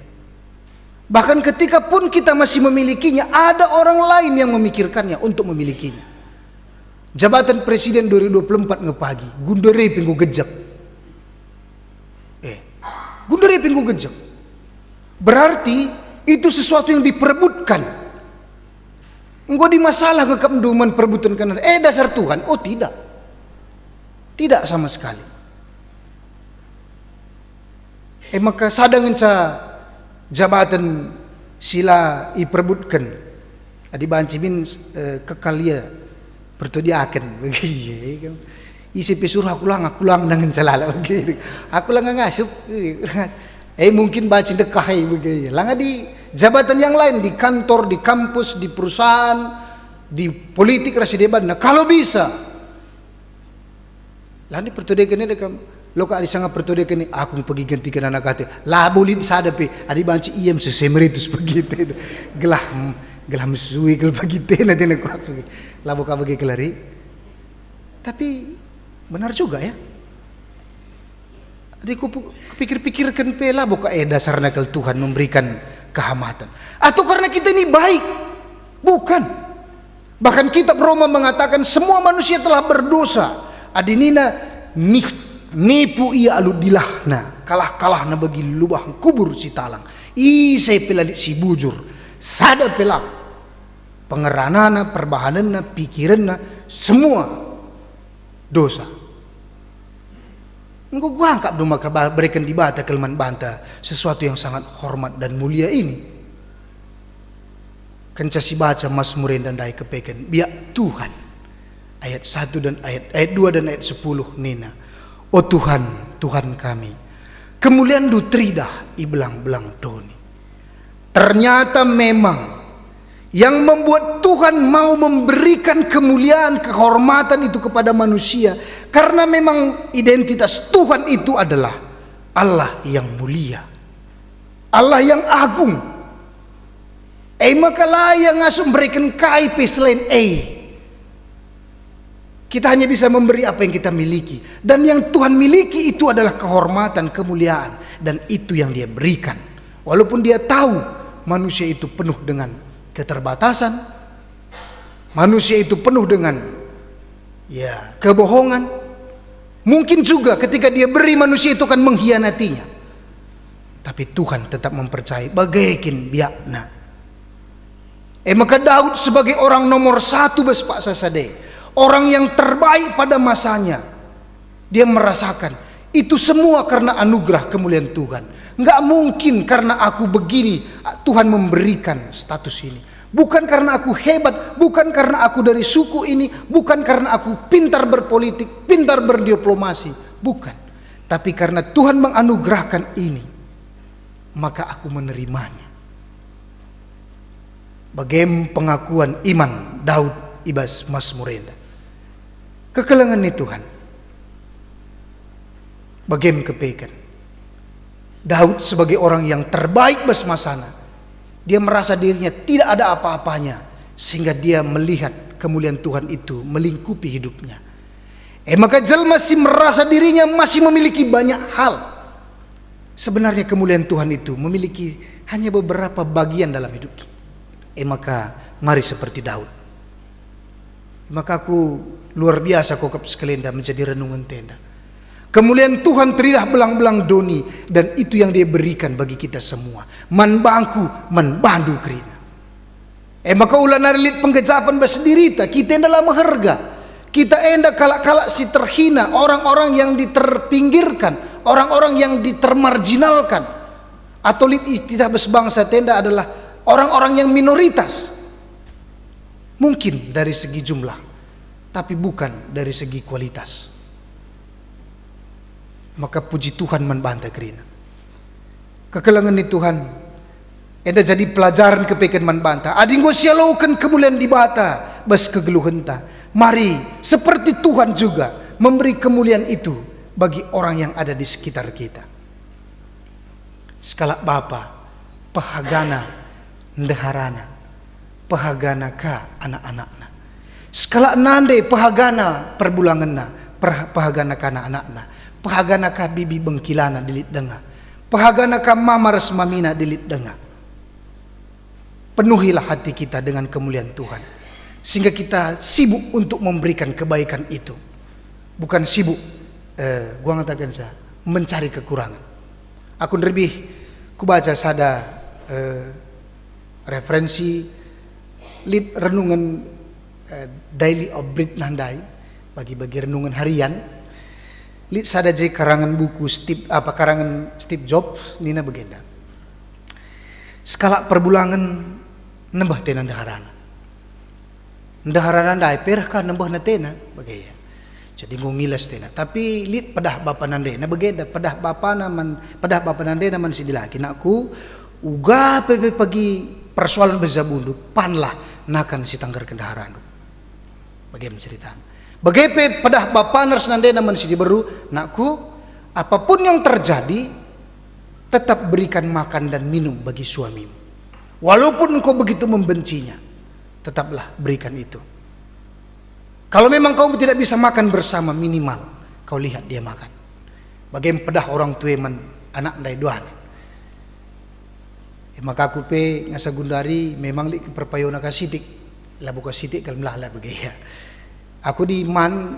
Bahkan ketika pun kita masih memilikinya, ada orang lain yang memikirkannya untuk memilikinya. Jabatan presiden dua ribu dua puluh empat nge pagi, gundere pe enggo gejek. Eh, gundere pe enggo gejek. Berarti itu sesuatu yang diperebutkan. Enggo adi masalah nge kap ndu man perebutken kerina, eh, dasar Tuhan? Oh tidak. Tidak sama sekali. E maka sada ngenca jabaten si la iperebutken, adi banci min, eh, kekal ia pertodiaken. Iya, iya. Ise pe suruh aku lang, aku lang, ngenca lalap bage. Aku lang ngasup. Eh, mungkin banci ndekah, eh, bage. Lang adi jabatan yang lain, di kantor, di kampus, di perusahaan, di politik ras si debanna. Kalau bisa, la dipertodeken enda kam. Lo ka adi sanga pertodeken, aku pegi gentiken anak ate. Labo lit sada pe, adi banci ia sese meritus pegi te. Gelah, gelah mesui kal pegi tena, tena ku aku. Labo ka bage kal ari. Tapi benar juga, ya. Adi kupu-, kupikir-pikirken pe, labo ka e dasarna kal Tuhan memberikan kehamatan. Atau karena kita ini baik? Bukan. Bahkan kitab Roma mengatakan semua manusia telah berdosa. Adi nina, "Nis-, nipu ia alu dilahna, kalah-kalahna bagi lubah kubur si talang. Ise pe la lit si bujur, sada pe lang." Pengeranana, perbahanenna, pikirenna, semua dosa. Enggo kuakap do maka ba-, bereken Dibata kal man banta sesuatu yang sangat hormat dan mulia ini. Kenca sibaca Masmur enda ndai kepeken, biak Tuhan. Ayat satu dan ayat, ayat dua dan ayat sepuluh nina, "O Tuhan, Tuhan kami, kemulianNdu teridah i belang-belang doni." Ternyata memang yang membuat Tuhan mau memberikan kemuliaan, kehormatan itu kepada manusia, karena memang identitas Tuhan itu adalah Allah yang mulia, Allah yang agung. E maka la Ia ngasup mereken kai pe selain e. Kita hanya bisa memberi apa yang kita miliki. Dan yang Tuhan miliki itu adalah kehormatan, kemuliaan. Dan itu yang Dia berikan. Walaupun Dia tahu manusia itu penuh dengan keterbatasan, manusia itu penuh dengan, ya, kebohongan. Mungkin juga ketika Dia beri, manusia itu akan mengkhianatinya. Tapi Tuhan tetap mempercayai, bage kin biakna. E maka Daud sebagai orang nomor satu bas paksa sade, orang yang terbaik pada masanya, dia merasakan itu semua karena anugerah kemuliaan Tuhan. Nggak mungkin karena aku begini, Tuhan memberikan status ini. Bukan karena aku hebat, bukan karena aku dari suku ini, bukan karena aku pintar berpolitik, pintar berdiplomasi, bukan. Tapi karena Tuhan menganugerahkan ini, maka aku menerimanya. Bagem pengakuan iman Daud i bas Masmur enda. Kekelengen ni Tuhan. Bagem kepeken. Daud sebagai orang yang terbaik bas masana, dia merasa dirinya tidak ada apa-apanya, sehingga dia melihat kemuliaan Tuhan itu melingkupi hidupnya. E maka jelma si merasa dirinya masih memiliki banyak hal. Sebenarnya kemuliaan Tuhan itu memiliki hanya beberapa bagian dalam hidup kita. E maka mari seperti Daud. E maka aku luar biasa kuakap sekali enda menjadi renungenta enda. Kemuliaan Tuhan teridah belang-belang doni, dan itu yang Dia berikan bagi kita semua. Man bangku, man bandu kerina. E maka ula nari lit penggejapen bas dirita, kita enda la meherga. Kita enda kalak-kalak si terhina, orang-orang yang diterpinggirkan, orang-orang yang ditermarginalkan. Atau lit istilah bas bangsa ta enda adalah orang-orang yang minoritas. Mungkin dari segi jumlah, tapi bukan dari segi kualitas. Maka puji Tuhan man banta kerina. Kekelengen ni Tuhan enda jadi pelajaren kepeken man banta. Adi enggo sialoken kemulian Dibata bas kegeluhenta, mari seperti Tuhan juga memberi kemulian itu bagi orang yang ada di sekitar kita. Sekalak bapa, pehagana ndeharana, pehagana ka anak-anakna. Sekalak nande, pehagana perbulangenna, per-, pehagana ka anak-anakna, pehagana ka bibi bengkilana dilit denga, pehagana ka mama ras mamina dilit denga. Penuhilah hati kita dengan kemuliaan Tuhan, sehingga kita sibuk untuk memberikan kebaikan itu. Bukan sibuk, eh, gua ngatakan sa, mencari kekurangan. Aku nderbih kubaca sada, eh, referensi lit renungen, eh, Daily Update nandai, bagi-bagi renungen harian. Lit sada je karangen buku Steve, apa, karangen Steve Jobs, nina begenda. Sekalak perbulangen nembeh tena ndeharana. Ndeharana ndai pereh ka nembehna tena, bage ia. Jadi enggo ngilas tena. Tapi lit pedah bapa nandena, bagenda pedah bapana man, pedah bapa nandena man si dilaki, "Nakku, uga pe, pe pagi persoalan bas jabundu, panlah nakan si tanggerken ndaharandu." Bage me ceritana. Bage pe pedah bapana ras nandena man si diberu, "Nakku, apapun yang terjadi, tetap berikan makan dan minum bagi suamimu. Walaupun engkau begitu membencinya, tetaplah berikan itu. Kalau memang kau tidak bisa makan bersama, minimal kau lihat dia makan." Bage me pedah orang tua man anak ndai duana. E maka aku pe ngasa gundari memang lit perpayona ka sitik. Labo ka sitik kal melala bage ia. Aku di man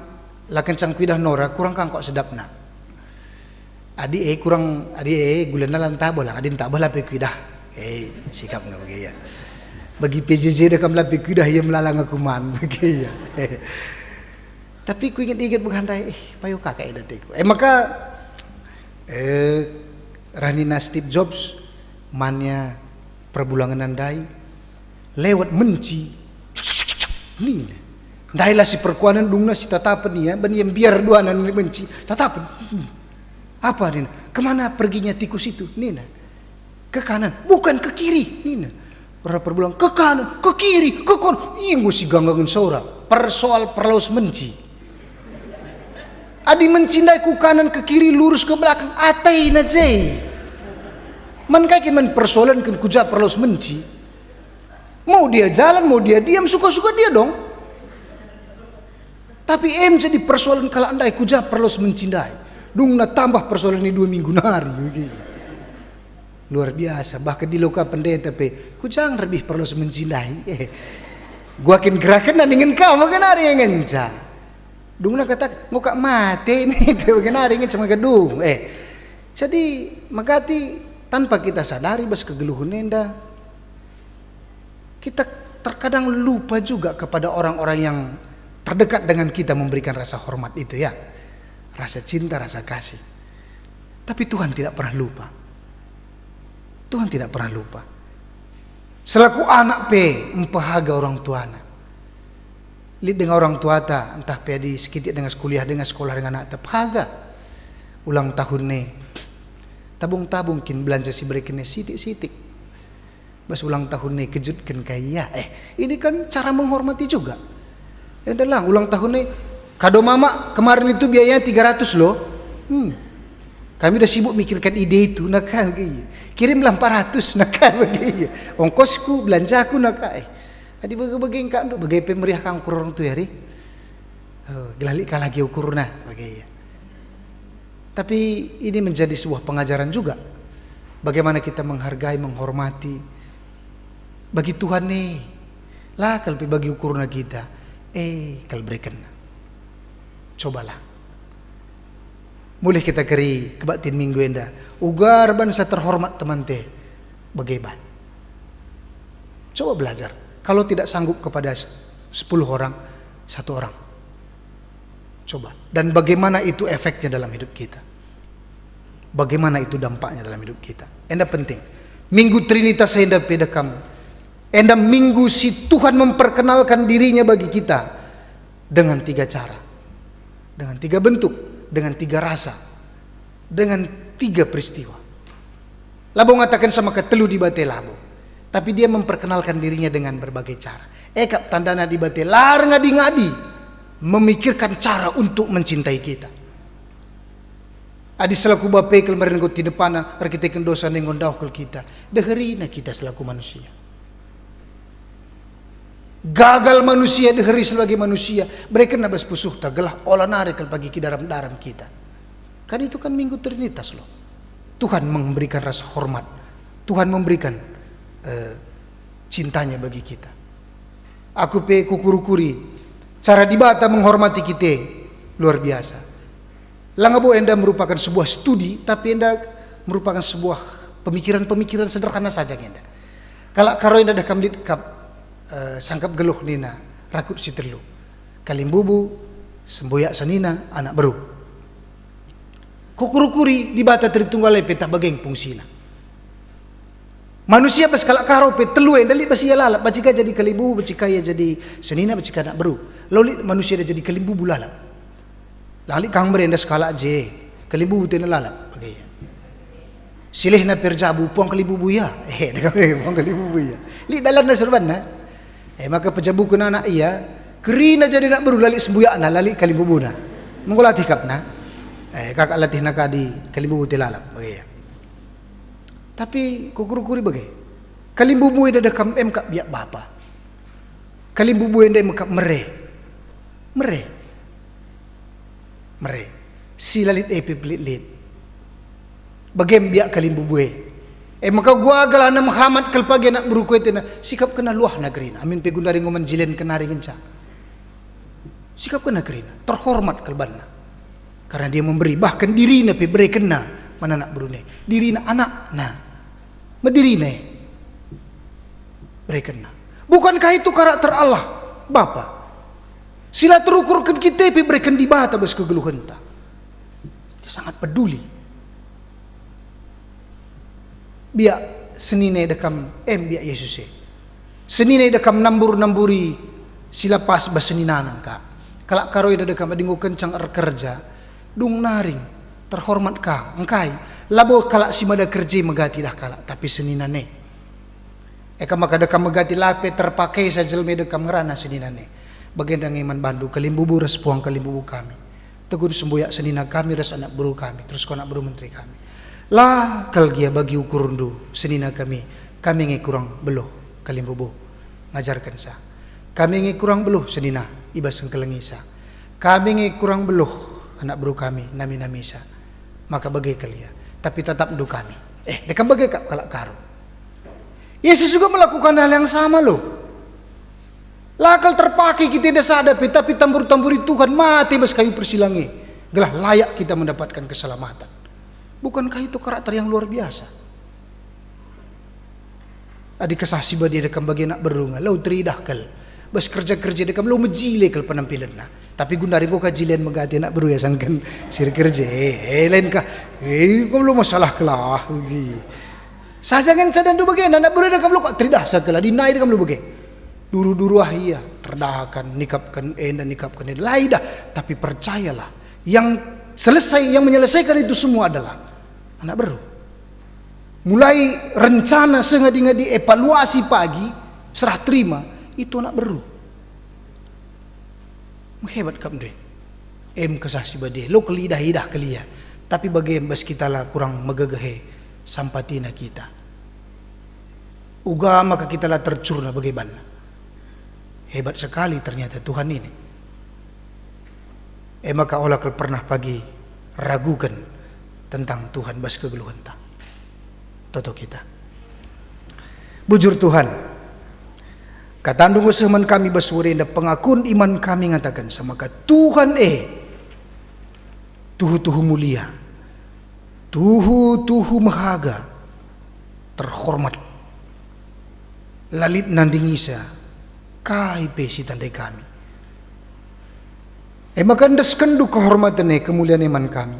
la kencang kuidah nora, kurang kangkok sedapna. Adi e kurang, adi e gulana la ntabo la, adi ntabo la pe kuidah. E, sikapna bage ia. Bagi P J J dah kam la pe kuidah ia melala ngaku man bage ia. Tapi kuinget-inget bage ndai, eh, payo ka kai ateku. E maka, eh, rah nina Steve Jobs, manna perbulangen ndai, lewat menci. Nina. Ndai la si perkuanen, dungna si tatapen ia, ban ia mbiar duana nina menci, tatapen. Hmm. Apa nina? "Kemana perginya tikus itu?" nina. "Ke kanan." "Bukan, ke kiri," nina. Rah perbulangen, "Ke kanan, ke kiri, ke kanan." Ia enggo si ganggangen sora. Persoal perlaus menci. Adi menci ndai ku kanan, ke kiri, lurus, ke belakang, atena je. Man kai kin man persoalenken ku ja perlaus menci? Mau dia jalan, mau dia diam, suka-suka dia dong. Tapi em jadi persoalen kalak ndai, ku ja perlaus menci ndai. Dungna tambah persoalen i dua minggu nari. Luar biasa, bahkan di loka pendeta pe, ku ja nge rebih perlaus menci ndai. Gua kin gerakenna dingen kau bage nari ngenca. Dungna kata, "Enggo kak mate ini," bage nari ngenca maka dung. Eh, jadi megati tanpa kita sadari bas kegeluhen enda, kita terkadang lupa juga kepada orang-orang yang terdekat dengan kita memberikan rasa hormat itu, ya. Rasa cinta, rasa kasih. Tapi Tuhan tidak pernah lupa. Tuhan tidak pernah lupa. Selaku anak pe mpehaga orang tuana. Lit denga orang tuata, ntah pe adi sekitik denga sekuliah, denga sekolah denga anakta, pehaga. Ulang tahun e, tabung-tabung kin belanja si bereken e sitik-sitik. Bas ulang tahun e kejutken ka ia. Eh, ini kan cara menghormati juga. Enda lang, ulang tahun e, "Kado mama kemarin itu biayanya tiga ratus loh." Hmm. "Kami udah sibuk mikirkan ide itu," naka bage ia. "Kirimlah empat ratus," naka bage ia. "Ongkosku, belanjaku," naka. Eh, adi bage-bage engka nduk, bage pe meriah ka ukur orang tua, ari. Oh, gelah lit kalak ia ukurna, bage ia. Tapi ini menjadi sebuah pengajaran juga. Bagaimana kita menghargai, menghormati. Bagi Tuhan e, la kal pe bagi ukurna kita, eh, kal berekenna. Cobalah. Mulih kita keri kebaktin minggu enda. Uga erbansa terhormat temanta e, bage ban. Coba belajar. Kalau tidak sanggup kepada s-, sepuluh orang, satu orang. Coba. Dan bagaimana itu efeknya dalam hidup kita? Bagaimana itu dampaknya dalam hidup kita? Enda penting. Minggu Trinitas enda pe dekam. Enda minggu si Tuhan memperkenalkan dirinya bagi kita dengan tiga cara. Dengan tiga bentuk, dengan tiga rasa, dengan tiga peristiwa. Labo ngataken sama ketelu Dibata, labo. Tapi dia memperkenalkan dirinya dengan berbagai cara. E kap tandana Dibata la erngadi-ngadi memikirkan cara untuk mencintai kita. Adi selaku bapa kal mari enggo tinepana erkiteken dosa ndai enggo ndauh kal kita, deherina kita selaku manusia. Gagal manusia deheri sebagai manusia, berekenna bas pusuhta gelah ola nari kal pagi kidaram-daram kita. Kan itu kan Minggu Trinitas loh. Tuhan memberikan rasa hormat. Tuhan memberikan, eh, cintanya bagi kita. Aku pe kukuri-kuri cara Dibata menghormati kita luar biasa. Langa bo enda merupakan sebuah studi, tapi enda merupakan sebuah pemikiran-pemikiran sederhana saja enda. Kalak Karo enda dah kam lit kap, eh, sangkap geluh nina, rakut si telu. Kalimbubu, semboyak senina, anak beru. Kukuri-kuri Dibata Tritunggal e pe ntah bage nge fungsina. Manusia bas kalak Karo pe telu enda lit bas ia lalap, banci ka jadi kalimbubu, banci ka ia jadi senina, banci ka anak beru. Lau lit manusia enda jadi kalimbubu lalap. La lit kang merenda sekalak je, kalimbubu tena lalap bage ia. Silihna pe erjabu, puang kalimbubu ia. Eh, puang kalimbubu ia. Lit dalanna serbanna. Eh, maka pejabuken anak ia, kerina jadi anak beru, la lit sembuyakna, la lit kalimbubuna. Enggo latih kapna. Eh, kakak latihna kadi kalimbubu te lalap bage ia. Tapi kukuri-kuri bage. Kalimbubu enda dekam em kap biak bapa. Kalimbubu enda em kap mere. Mere. Mere. Si la lit e pe pelit-lit. Bagem biak kalimbubu e. E maka guagal ana mehamat kal pagi anak beru ku e tena, sikapkenna luahna kerina. Amin pe gundari enggo man jilen kenari ngenca. Sikapkenna kerina, terhormat kal banna. Karena dia memberi, bahkan dirina pe berekenna man anak beruna. Dirina anakna. Me dirina e. Berekenna. Bukankah itu karakter Allah, Bapa? Si la terukurken kita pe bereken Dibata bas kegeluhenta. Dia sangat peduli. Biak senina e dekam, em biak Yesus e. Senina e dekam nambur-namburi si la pas bas seninana engka. Kalak Karo enda dekam adi enggo kencang erkerja, dung naring, terhormat kam, engkai? Labo kalak si mada kerja e megati dah kalak, tapi senina e. Eka maka dekam megati la pe terpakesa jelma e dekam ngerana senina e. Bagenda nge man bandu kalimbubu ras puang kalimbubu kami. Tegun sembuyak senina kami ras anak beru kami, terus ko anak beru menteri kami. La kal gia bagi ukurndu senina kami, kami nge kurang beluh kalimbubu ngajarkensa. Kami nge kurang beluh senina i bas engkelengisa. Kami nge kurang beluh anak beru kami nami-namisa. Maka bage kal ia, tapi tatapndu kami. Eh, dekam bage kap kalak Karo. Yesus juga melakukan hal yang sama loh. La kal terpakai kita enda sada pe, tapi tambur-tamburi Tuhan mate bas kayu persilang e, gelah layak kita mendapatkan keselamatan. Bukankah itu karakter yang luar biasa? Adi Kesah Si Badia dekam bage anak beru nga, lau teridah kal. Bas kerja-kerja dekam lau mejile kal penampilenna. Tapi gundari enggo ka jilen megati anak beru iasangken si erkerja. Eh, eh, lain kah? Eh, enggo lau masalah kelah. Saja ngenca dandu bage, anak beru dekam lau kak teridah sa kal, adi nai dekam lau bage. Duru-duru ah ia, terdahaken, nikapken enda, nikapken enda. La idah, tapi percayalah, yang selesai, yang menyelesaikan itu semua adalah anak beru. Mulai rencana sengadi-ngadi, evaluasi pagi, serah terima, itu anak beru. Mehebat kap nde. Em Kesah Si Badia, lo kelidah-idah kelia. Tapi bage em bas kita la kurang megegehe sampatina kita. Uga maka kita la tercurna bage banna. Hebat sekali ternyata Tuhan ini. E maka ola kal pernah pagi raguken tentang Tuhan bas kegeluhenta. Toto kita. Bujur Tuhan, katandu enggo seh man kami bas wari enda, pengakun iman kami ngataken, maka Tuhan e tuhu-tuhu mulia, tuhu-tuhu mehaga, terhormat. La lit nandingisa kai pe si tandai kami. E maka endeskenndu kehormaten e, kemulian e man kami.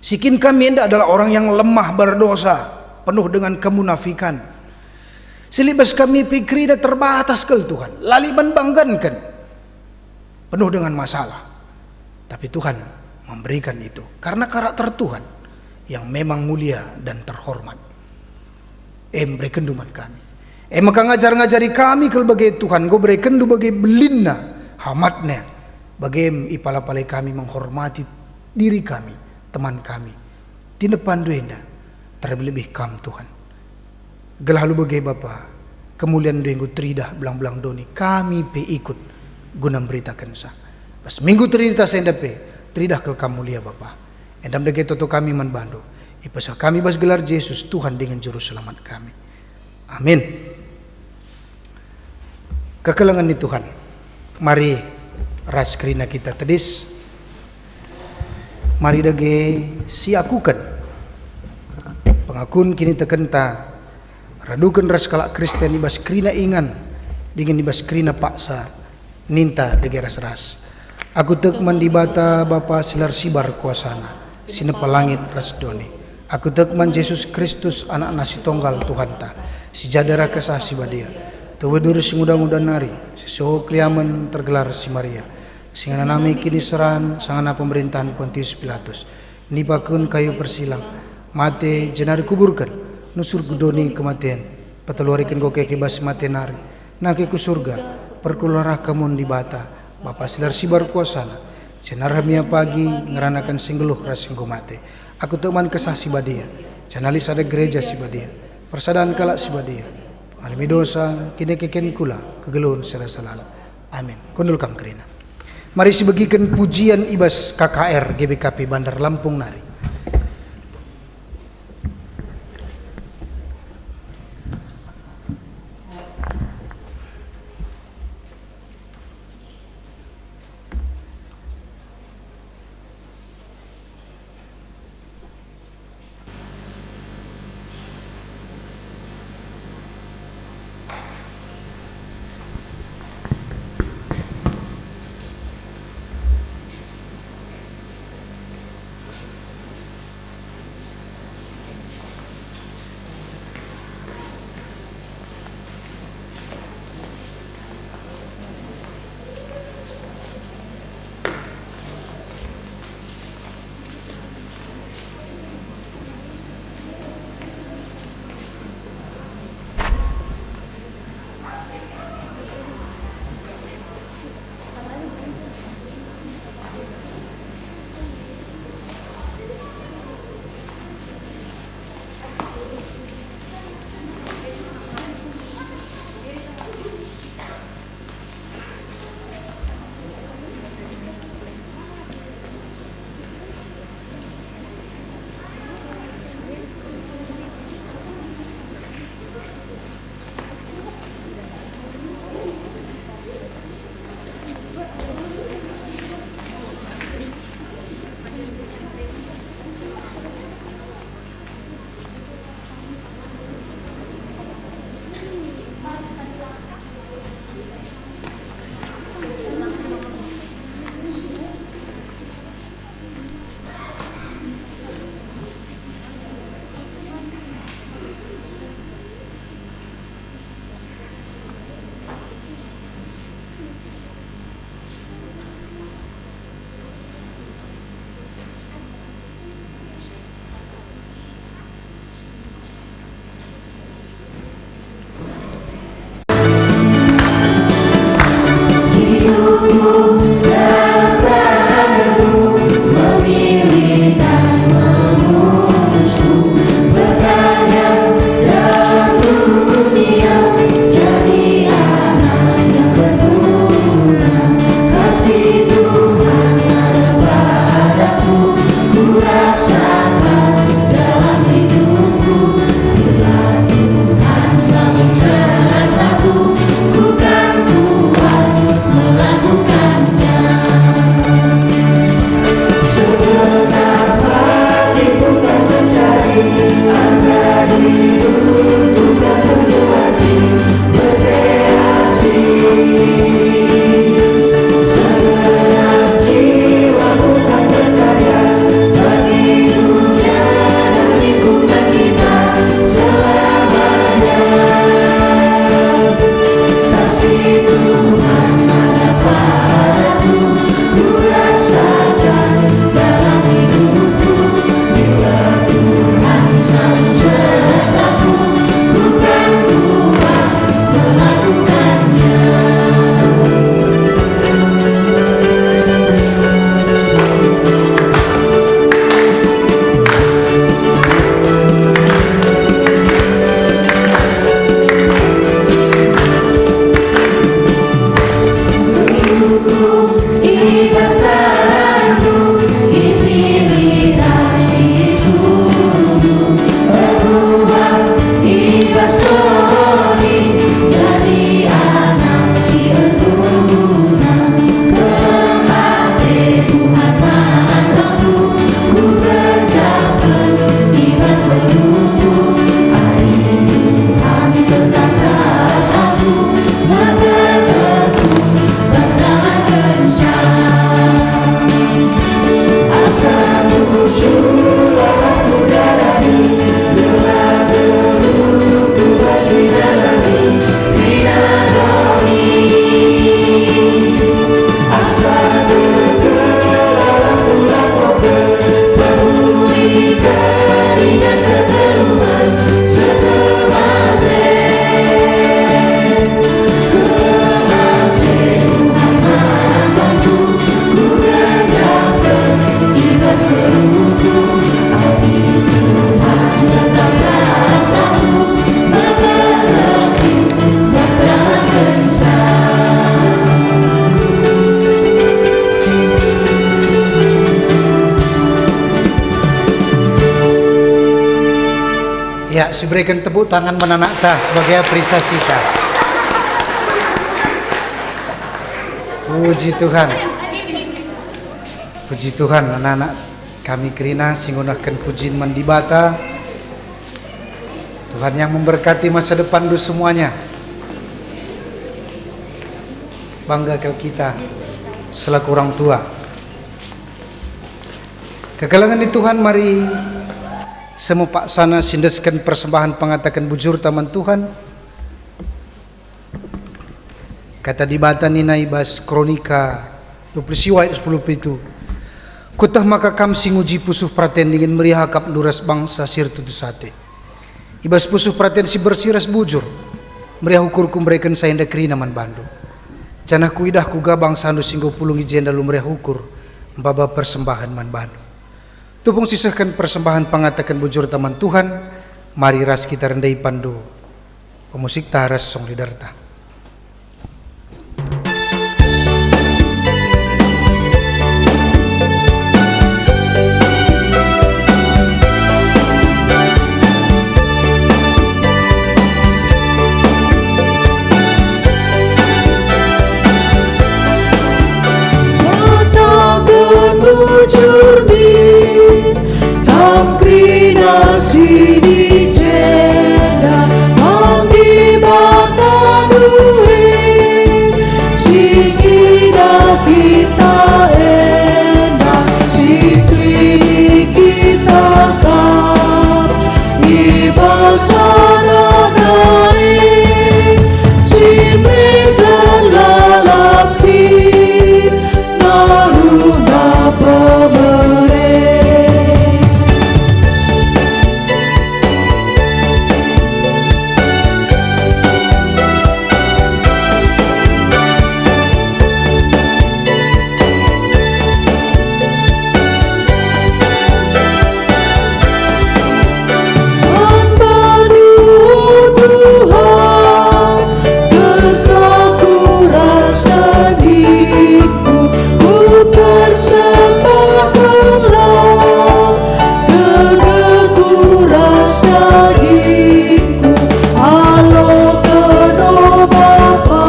Si kin kami enda adalah orang yang lemah, berdosa, penuh dengan kemunafikan. Si lit bas kami pe kerina terbatas kal Tuhan, la lit man bangganken, penuh dengan masalah. Tapi Tuhan memberikan itu karena karakter Tuhan yang memang mulia dan terhormat. Em berekenndu man kami. E maka ngajar-ngajari kami kal bage Tuhan, enggo berekenndu bage belinna, hamatna, bage em ipala-palai kami menghormati diri kami, teman kami, tinepandu enda, terlebih-lebih Kam Tuhan. Gelah alu bage Bapa, kemulianNdu enggo teridah belang-belang doni, kami pe ikut guna mberitakenca. Bas Minggu Trinitas enda pe, teridah kal Kam mulia Bapa. Enda me dage toto kami man baNdu. Ipesah kami bas gelar Jesus, Tuhan dingen Juru Selamat kami. Amin. Kekelengen ni Tuhan. Mari ras kerina kita tedis. Mari dage siakuken pengakun kinitekenta, raduken ras kalak Kristen i bas kerina ingan dingen i bas kerina paksa. Ninta dage ras-ras. Aku tek man Dibata Bapa si la ersibar kuasaNa, si nepa langit ras doni. Aku tek man Jesus Kristus, AnakNa si Tonggal Tuhanta, si jadi arah Kesah Si Badia, tuhu duri si nguda-nguda nari, si soho keriamen tergelar si Maria, Si ngenanami kiniseran sangana pemerintahen Pontius Pilatus, nipaken kayu persilang, mate jenari kuburken, nusur gedoni kematen, peteluariken enggo keke bas mate nari, nake ku Surga, perkulah rah ka mun Dibata, Bapa si la ersibar kuasana, jenari mia pagi ngeranaken si nggeluh ras si enggo mate. Aku tek man Kesah Si Badia, janah lit sada Gereja Si Badia, persadan kalak si badia, pengalemi dosa, kinekeken kula, kegeluhen si rasa lalap. Amin. Kundul kam kerina. Mari sibegiken pujian i bas K K R G B K P Bandar Lampung nari. Ya, sibereken tepuk tangan man anakta sebagai aprisasita. Puji Tuhan. Puji Tuhan, anak-anak kami kerina si ngunahken pujin man Dibata. Tuhan yang memberkati masa depanndu semuanya. Bangga kal kita selaku orang tua. Kekelengen ni Tuhan, mari semepaksana siendesken persembahen pengataken bujurta man Tuhan. Kata Dibata nina i bas Kronika dua puluh siwa ayat sepuluh pitu, "Kueteh maka kam si nguji pusuh peraten dingen meriah akapndu ras bangsa si ertutus ate. I bas pusuh peraten si bersih ras bujur, meriah ukurku mereken si enda kerina man bandu. Janah kuidah kuga bangsandu si enggo pulung i jenda alu meriah ukur maba persembahen man bandu." Tupung sisehken persembahen pengataken bujurta man Tuhan, mari ras kita rendai pando pemusikta ras song leaderta. Kataken bujur min, kam kerina sini jenda, kam Dibata due, si ngidah kita enda, si kelini kita kap. I bas Anakna e, si mereken lalap kin, ngaloken pemere. Man bandu, o Tuhan, kesahku ras dagingku, kupersembahkenlah. Gegehku ras dagingku, aloken, o Bapa,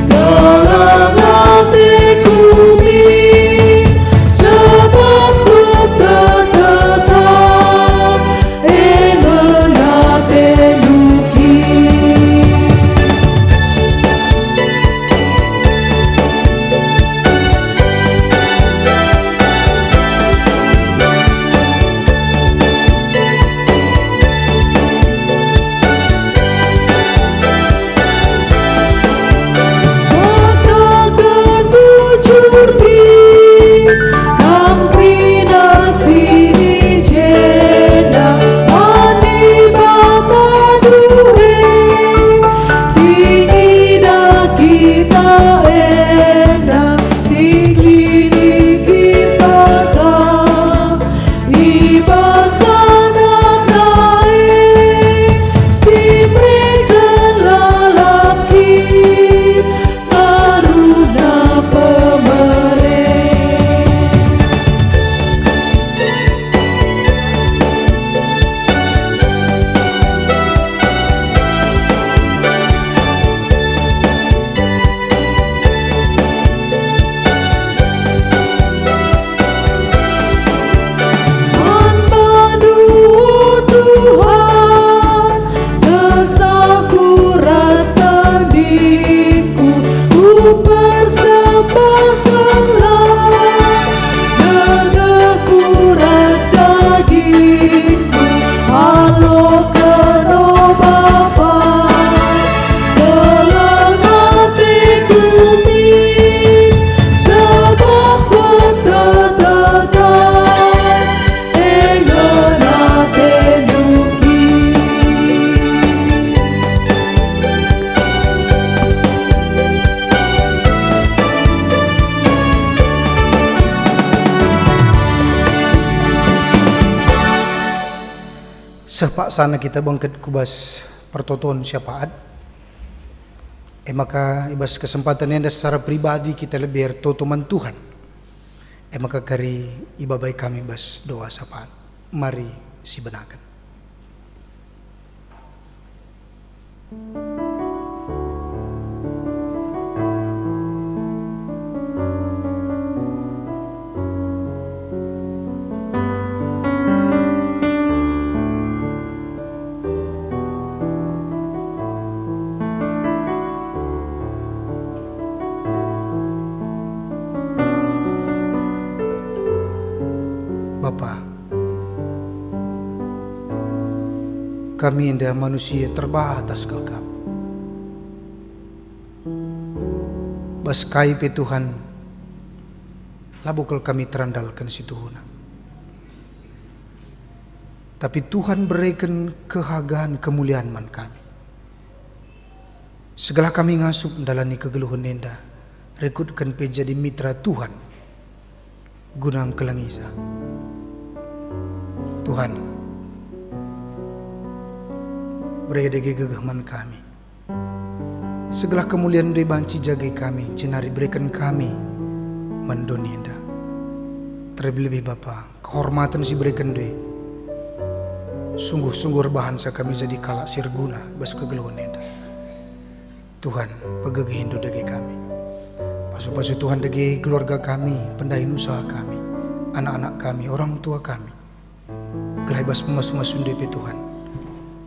keleng ateku min, sebab kueteh tetap enda atendu kin. Kataken bujur min, kam kerina sini jenda, man Dibata due, si ngidah kita enda, si kelini kita kap. I bas Anakna e, si mereken lalap kin, ngaruna pemere. Man bandu, o Tuhan, kesahku ras dagingku, kupersembahkenlah. Gegehku ras dagingku, aloken, o Bapa, keleng ateku min, sebab kueteh tetap enda atendu kin. Seh paksana kita bengket ku bas pertoton syafaat. E maka, i bas kesempatan enda secara pribadi kita lebe ertoto man Tuhan. E maka kari ibabai kami bas doa syafaat. Mari sibenaken. Bapa, kami enda manusia terbatas kal kap. Bas kai pe Tuhan, labo kal kami terandalken si tuhuna. Tapi Tuhan bereken kehagan kemulian man kami. Segelah kami ngasup ndalani kegeluhen enda, rikutken pe jadi mitra Tuhan guna engkelangisa. Tuhan, bere dage gegeh man kami. Segelah kemulianNdu banci jage kami, jenari bereken kami man doni enda. Terlebih-lebih Bapa, kehormaten si berekenNdu e. Sungguh-sungguh erbahanca kami jadi kalak si erguna bas kegeluhen enda. Tuhan, pegegehiNdu dage kami. Pasu-pasu Tuhan dage keluarga kami, pendahin usaha kami, anak-anak kami, orang tua kami. Gelah i bas pemasu-masuNdu pe Tuhan,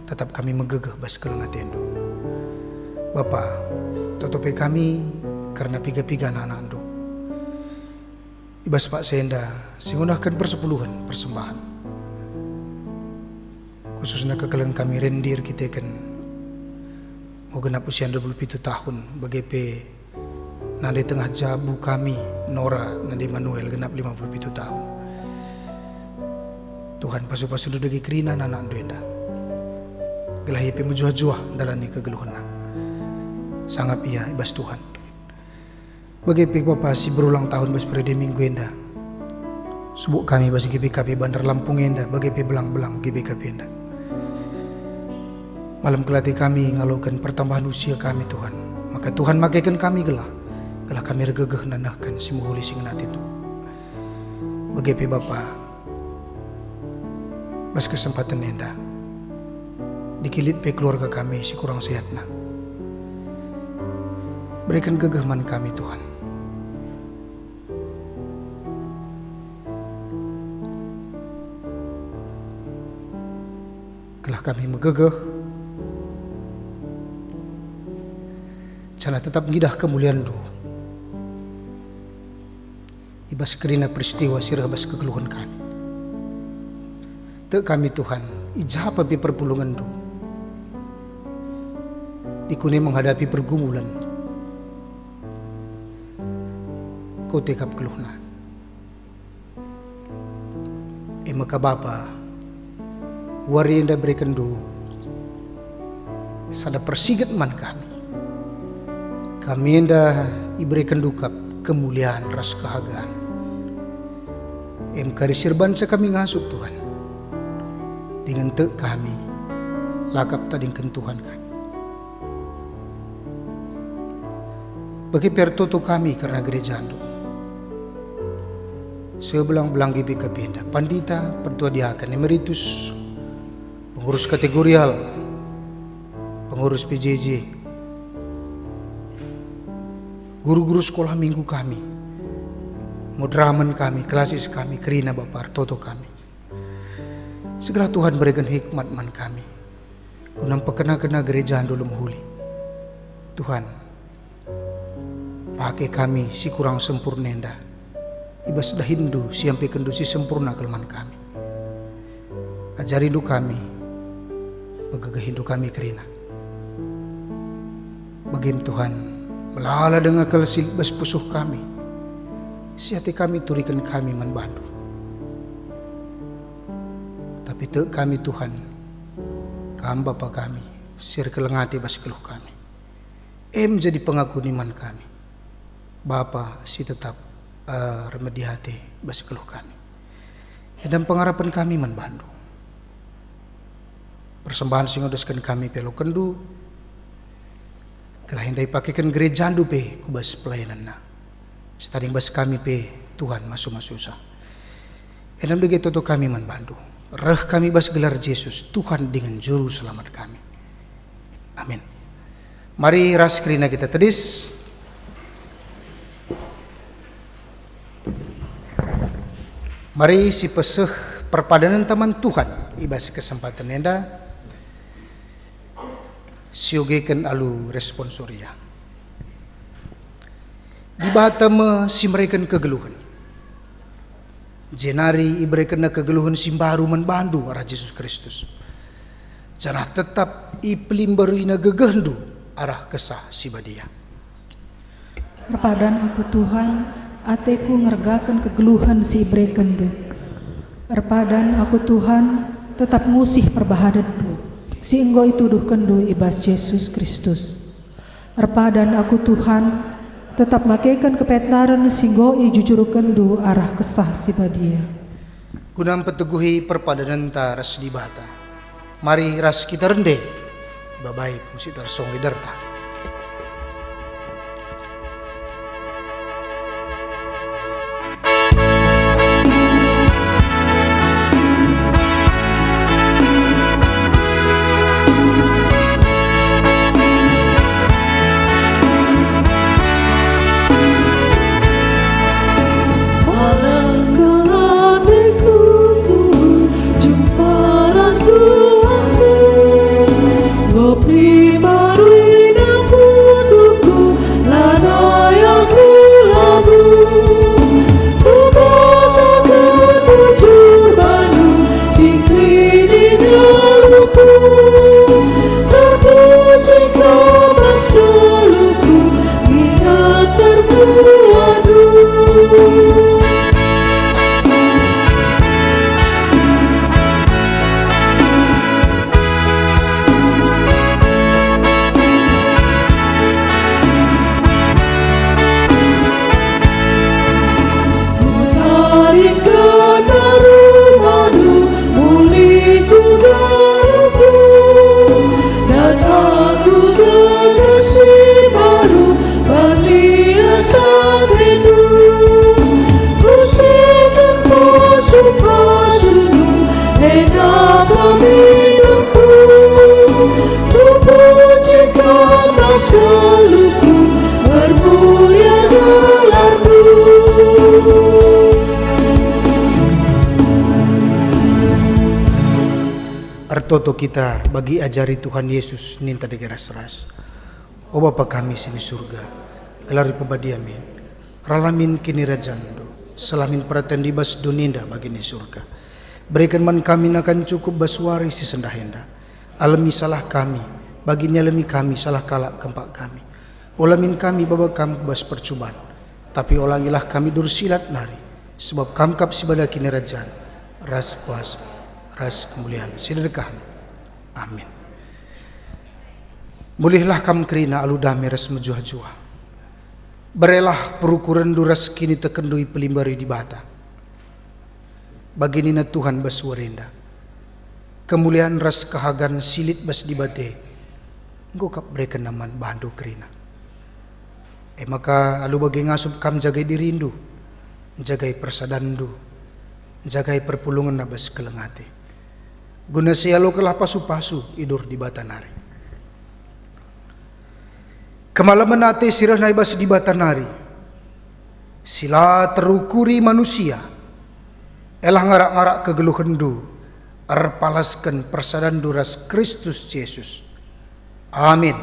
tetap kami megegeh bas keleng ateNdu. Bapa, toto pe kami kerna piga-piga anak-anakNdu. I bas paksa enda si ngunahken persepuluhen, persembahan. Khususna kekelengen kami Rendi erkiteken enggo genap usia dua puluh pitu tahun, bage pe nande tengah jabu kami Nora nande Manuel genap lima puluh pitu tahun. Tuhan, pasu-pasuNdu dage kerina anak-anakNdu enda. Gelah ia pe mejuah-juah ndalani kegeluhenna. Sangap ia i bas Tuhan. Bage pe Bapa si berulang tahun bas periode Minggu enda. Subuk kami bas G B K P Bandar Lampung enda, bage pe belang-belang G B K P enda. Malem kel ate kami ngaloken pertambahan usia kami, Tuhan. Maka Tuhan makeken kami gelah, gelah kami ergegeh nehken si mehuli si ngena ateNdu. Bage pe Bapa, bas kesempaten enda, dage lit pe keluarga kami si kurang sehatna. Bereken gegeh man kami, Tuhan. Gelah kami megegeh, janah tetap ngidah kemulianNdu i bas kerina peristiwa si reh bas kegeluhen kami. Tek kami, Tuhan, i ja pe perpulungenNdu, dikune menghadapi pergumulan, Kute kap geluhna. E maka Bapa, wari enda berekenNdu sada persiget man kami. Kami enda iberekenNdu kap kemulian ras kehagan. Em kari si erbanca kami ngasup, Tuhan. Dingen tek kami, la kap tadingken Tuhan kami. Bage pe ertoto kami kerna gerejaNdu. Sebelang-belang G B K P enda, pandita, pertua diaken, emeritus, pengurus kategorial, pengurus P J J, guru-guru sekolah minggu kami, moderamen kami, klasis kami, kerina Bapa ertoto kami. Segelah Tuhan bereken hikmat man kami, guna mpekena-kena gerejaNdu lebe mehuli. Tuhan, pake kami si kurang sempurna enda, i bas dahinNdu si ampekenNdu si sempurna kal man kami. AjariNdu kami, pegegehiNdu kami kerina. Bagem Tuhan, melala denga kal si lit bas pusuh kami, si ate kami turiken kami man baNdu. Tapi tek kami, Tuhan, Kam Bapa kami, si erkeleng ate bas keluh kami. Em jadi pengaku niman kami, Bapa si tetap, eh, ermedi ate bas keluh kami. Enda me pengarapen kami man baNdu. Persembahen si ngudusken kami pe alokenNdu, gelah enda ipakeken gerejaNdu pe ku bas pelayanenna. Setading bas kami pe, Tuhan, masu-masusa. Enda me dage toto kami man baNdu. Reh kami bas gelar Jesus, Tuhan dingen Juru Selamat kami. Amin. Mari ras kerina kita tedis. Mari sipeseh perpadanenta man Tuhan i bas kesempaten enda, siogeken alu responsoria. Dibata me si mereken kegeluhen. Jenari iberekenNa kegeluhen si mbaru man bandu arah Jesus Kristus, janah tetap ipelimbarina gegehndu arah Kesah Si Badia. Erpadan aku, Tuhan, ateku ngergaken kegeluhen si iberekenNdu. Erpadan aku, Tuhan, tetap ngusih perbahanenNdu si enggo ituduhkenNdu i bas Jesus Kristus. Erpadan aku, Tuhan, tetap makeken kepentaren si enggo ijujurkenNdu arah Kesah Si Badia. Guna mpeteguhi perpadanenta ras Dibata, mari ras kita rende ibabai pengisi tarsong liderta. Alangkah ateku jumpa ras Tuhanku, ngop lima rui pusuhku, lanai aku labuh. Kukataken bujur bandu, singkini geluhku. Terpuji Kam bas geluhku, inget terpuandu. Mengkalinken rumahNdu, mulihku geluhku, dan aku gegeh si mbaru, balias atendu. Pusuhku, pusuh-pusuhNdu, enda kami nunggu. Kupuji Kam bas geluhku, ermulia gelarNdu. Ertoto kita bagi ajari Tuhan Yesus ninta dage ras-ras. O Bapa kami si ni Surga, gelarNdu pebadia min. Reh la min kinirajanNdu, seh la min peratenNdu i bas doni enda bagi ni Surga. Bereken man kami nakan cukup bas wari si sendah enda. Alemi salah kami, bagi nialemi kami salah kalak kempak kami. Ola min kami baba Kam ku bas percuban, tapi olangilah kami dursilat nari, sebab Kam kap si bada kinirajan, ras kuasa, ras kemulian si ndedekan. Amin. Mulihlah kam kerina alu dame ras mejuah-juah. Berelah perukurenndu ras kinitekenndu ipelimbari Dibata. Bagi nina Tuhan bas wari enda, "Kemulian ras kehagan si lit bas Dibata enggo kap berekenNa man bandu kerina." E maka alu bage ngasup kam njagai dirindu, njagai persadanndu, njagai perpulungenna bas keleng ate, guna sialokenlah pasu-pasu i bas Dibata nari. Kemalemen ate si rehna i bas Dibata nari, si la terukuri manusia, elah ngarak-ngarak kegeluhenndu, erpalasken persadanndu ras Kristus Jesus. Amin.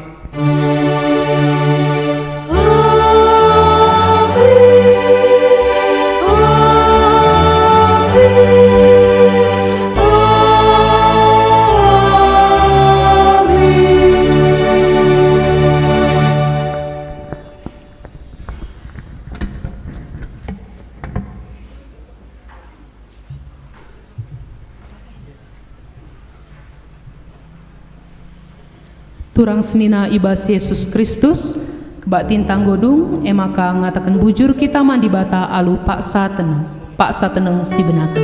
Turang senina i bas Jesus Kristus, kebaktinta enggo dung, e maka ngataken bujur kita man Dibata alu paksa teneng, paksa teneng si benaken.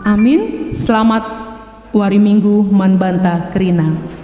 Amin. Selamat wari Minggu man banta kerina.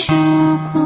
Tuk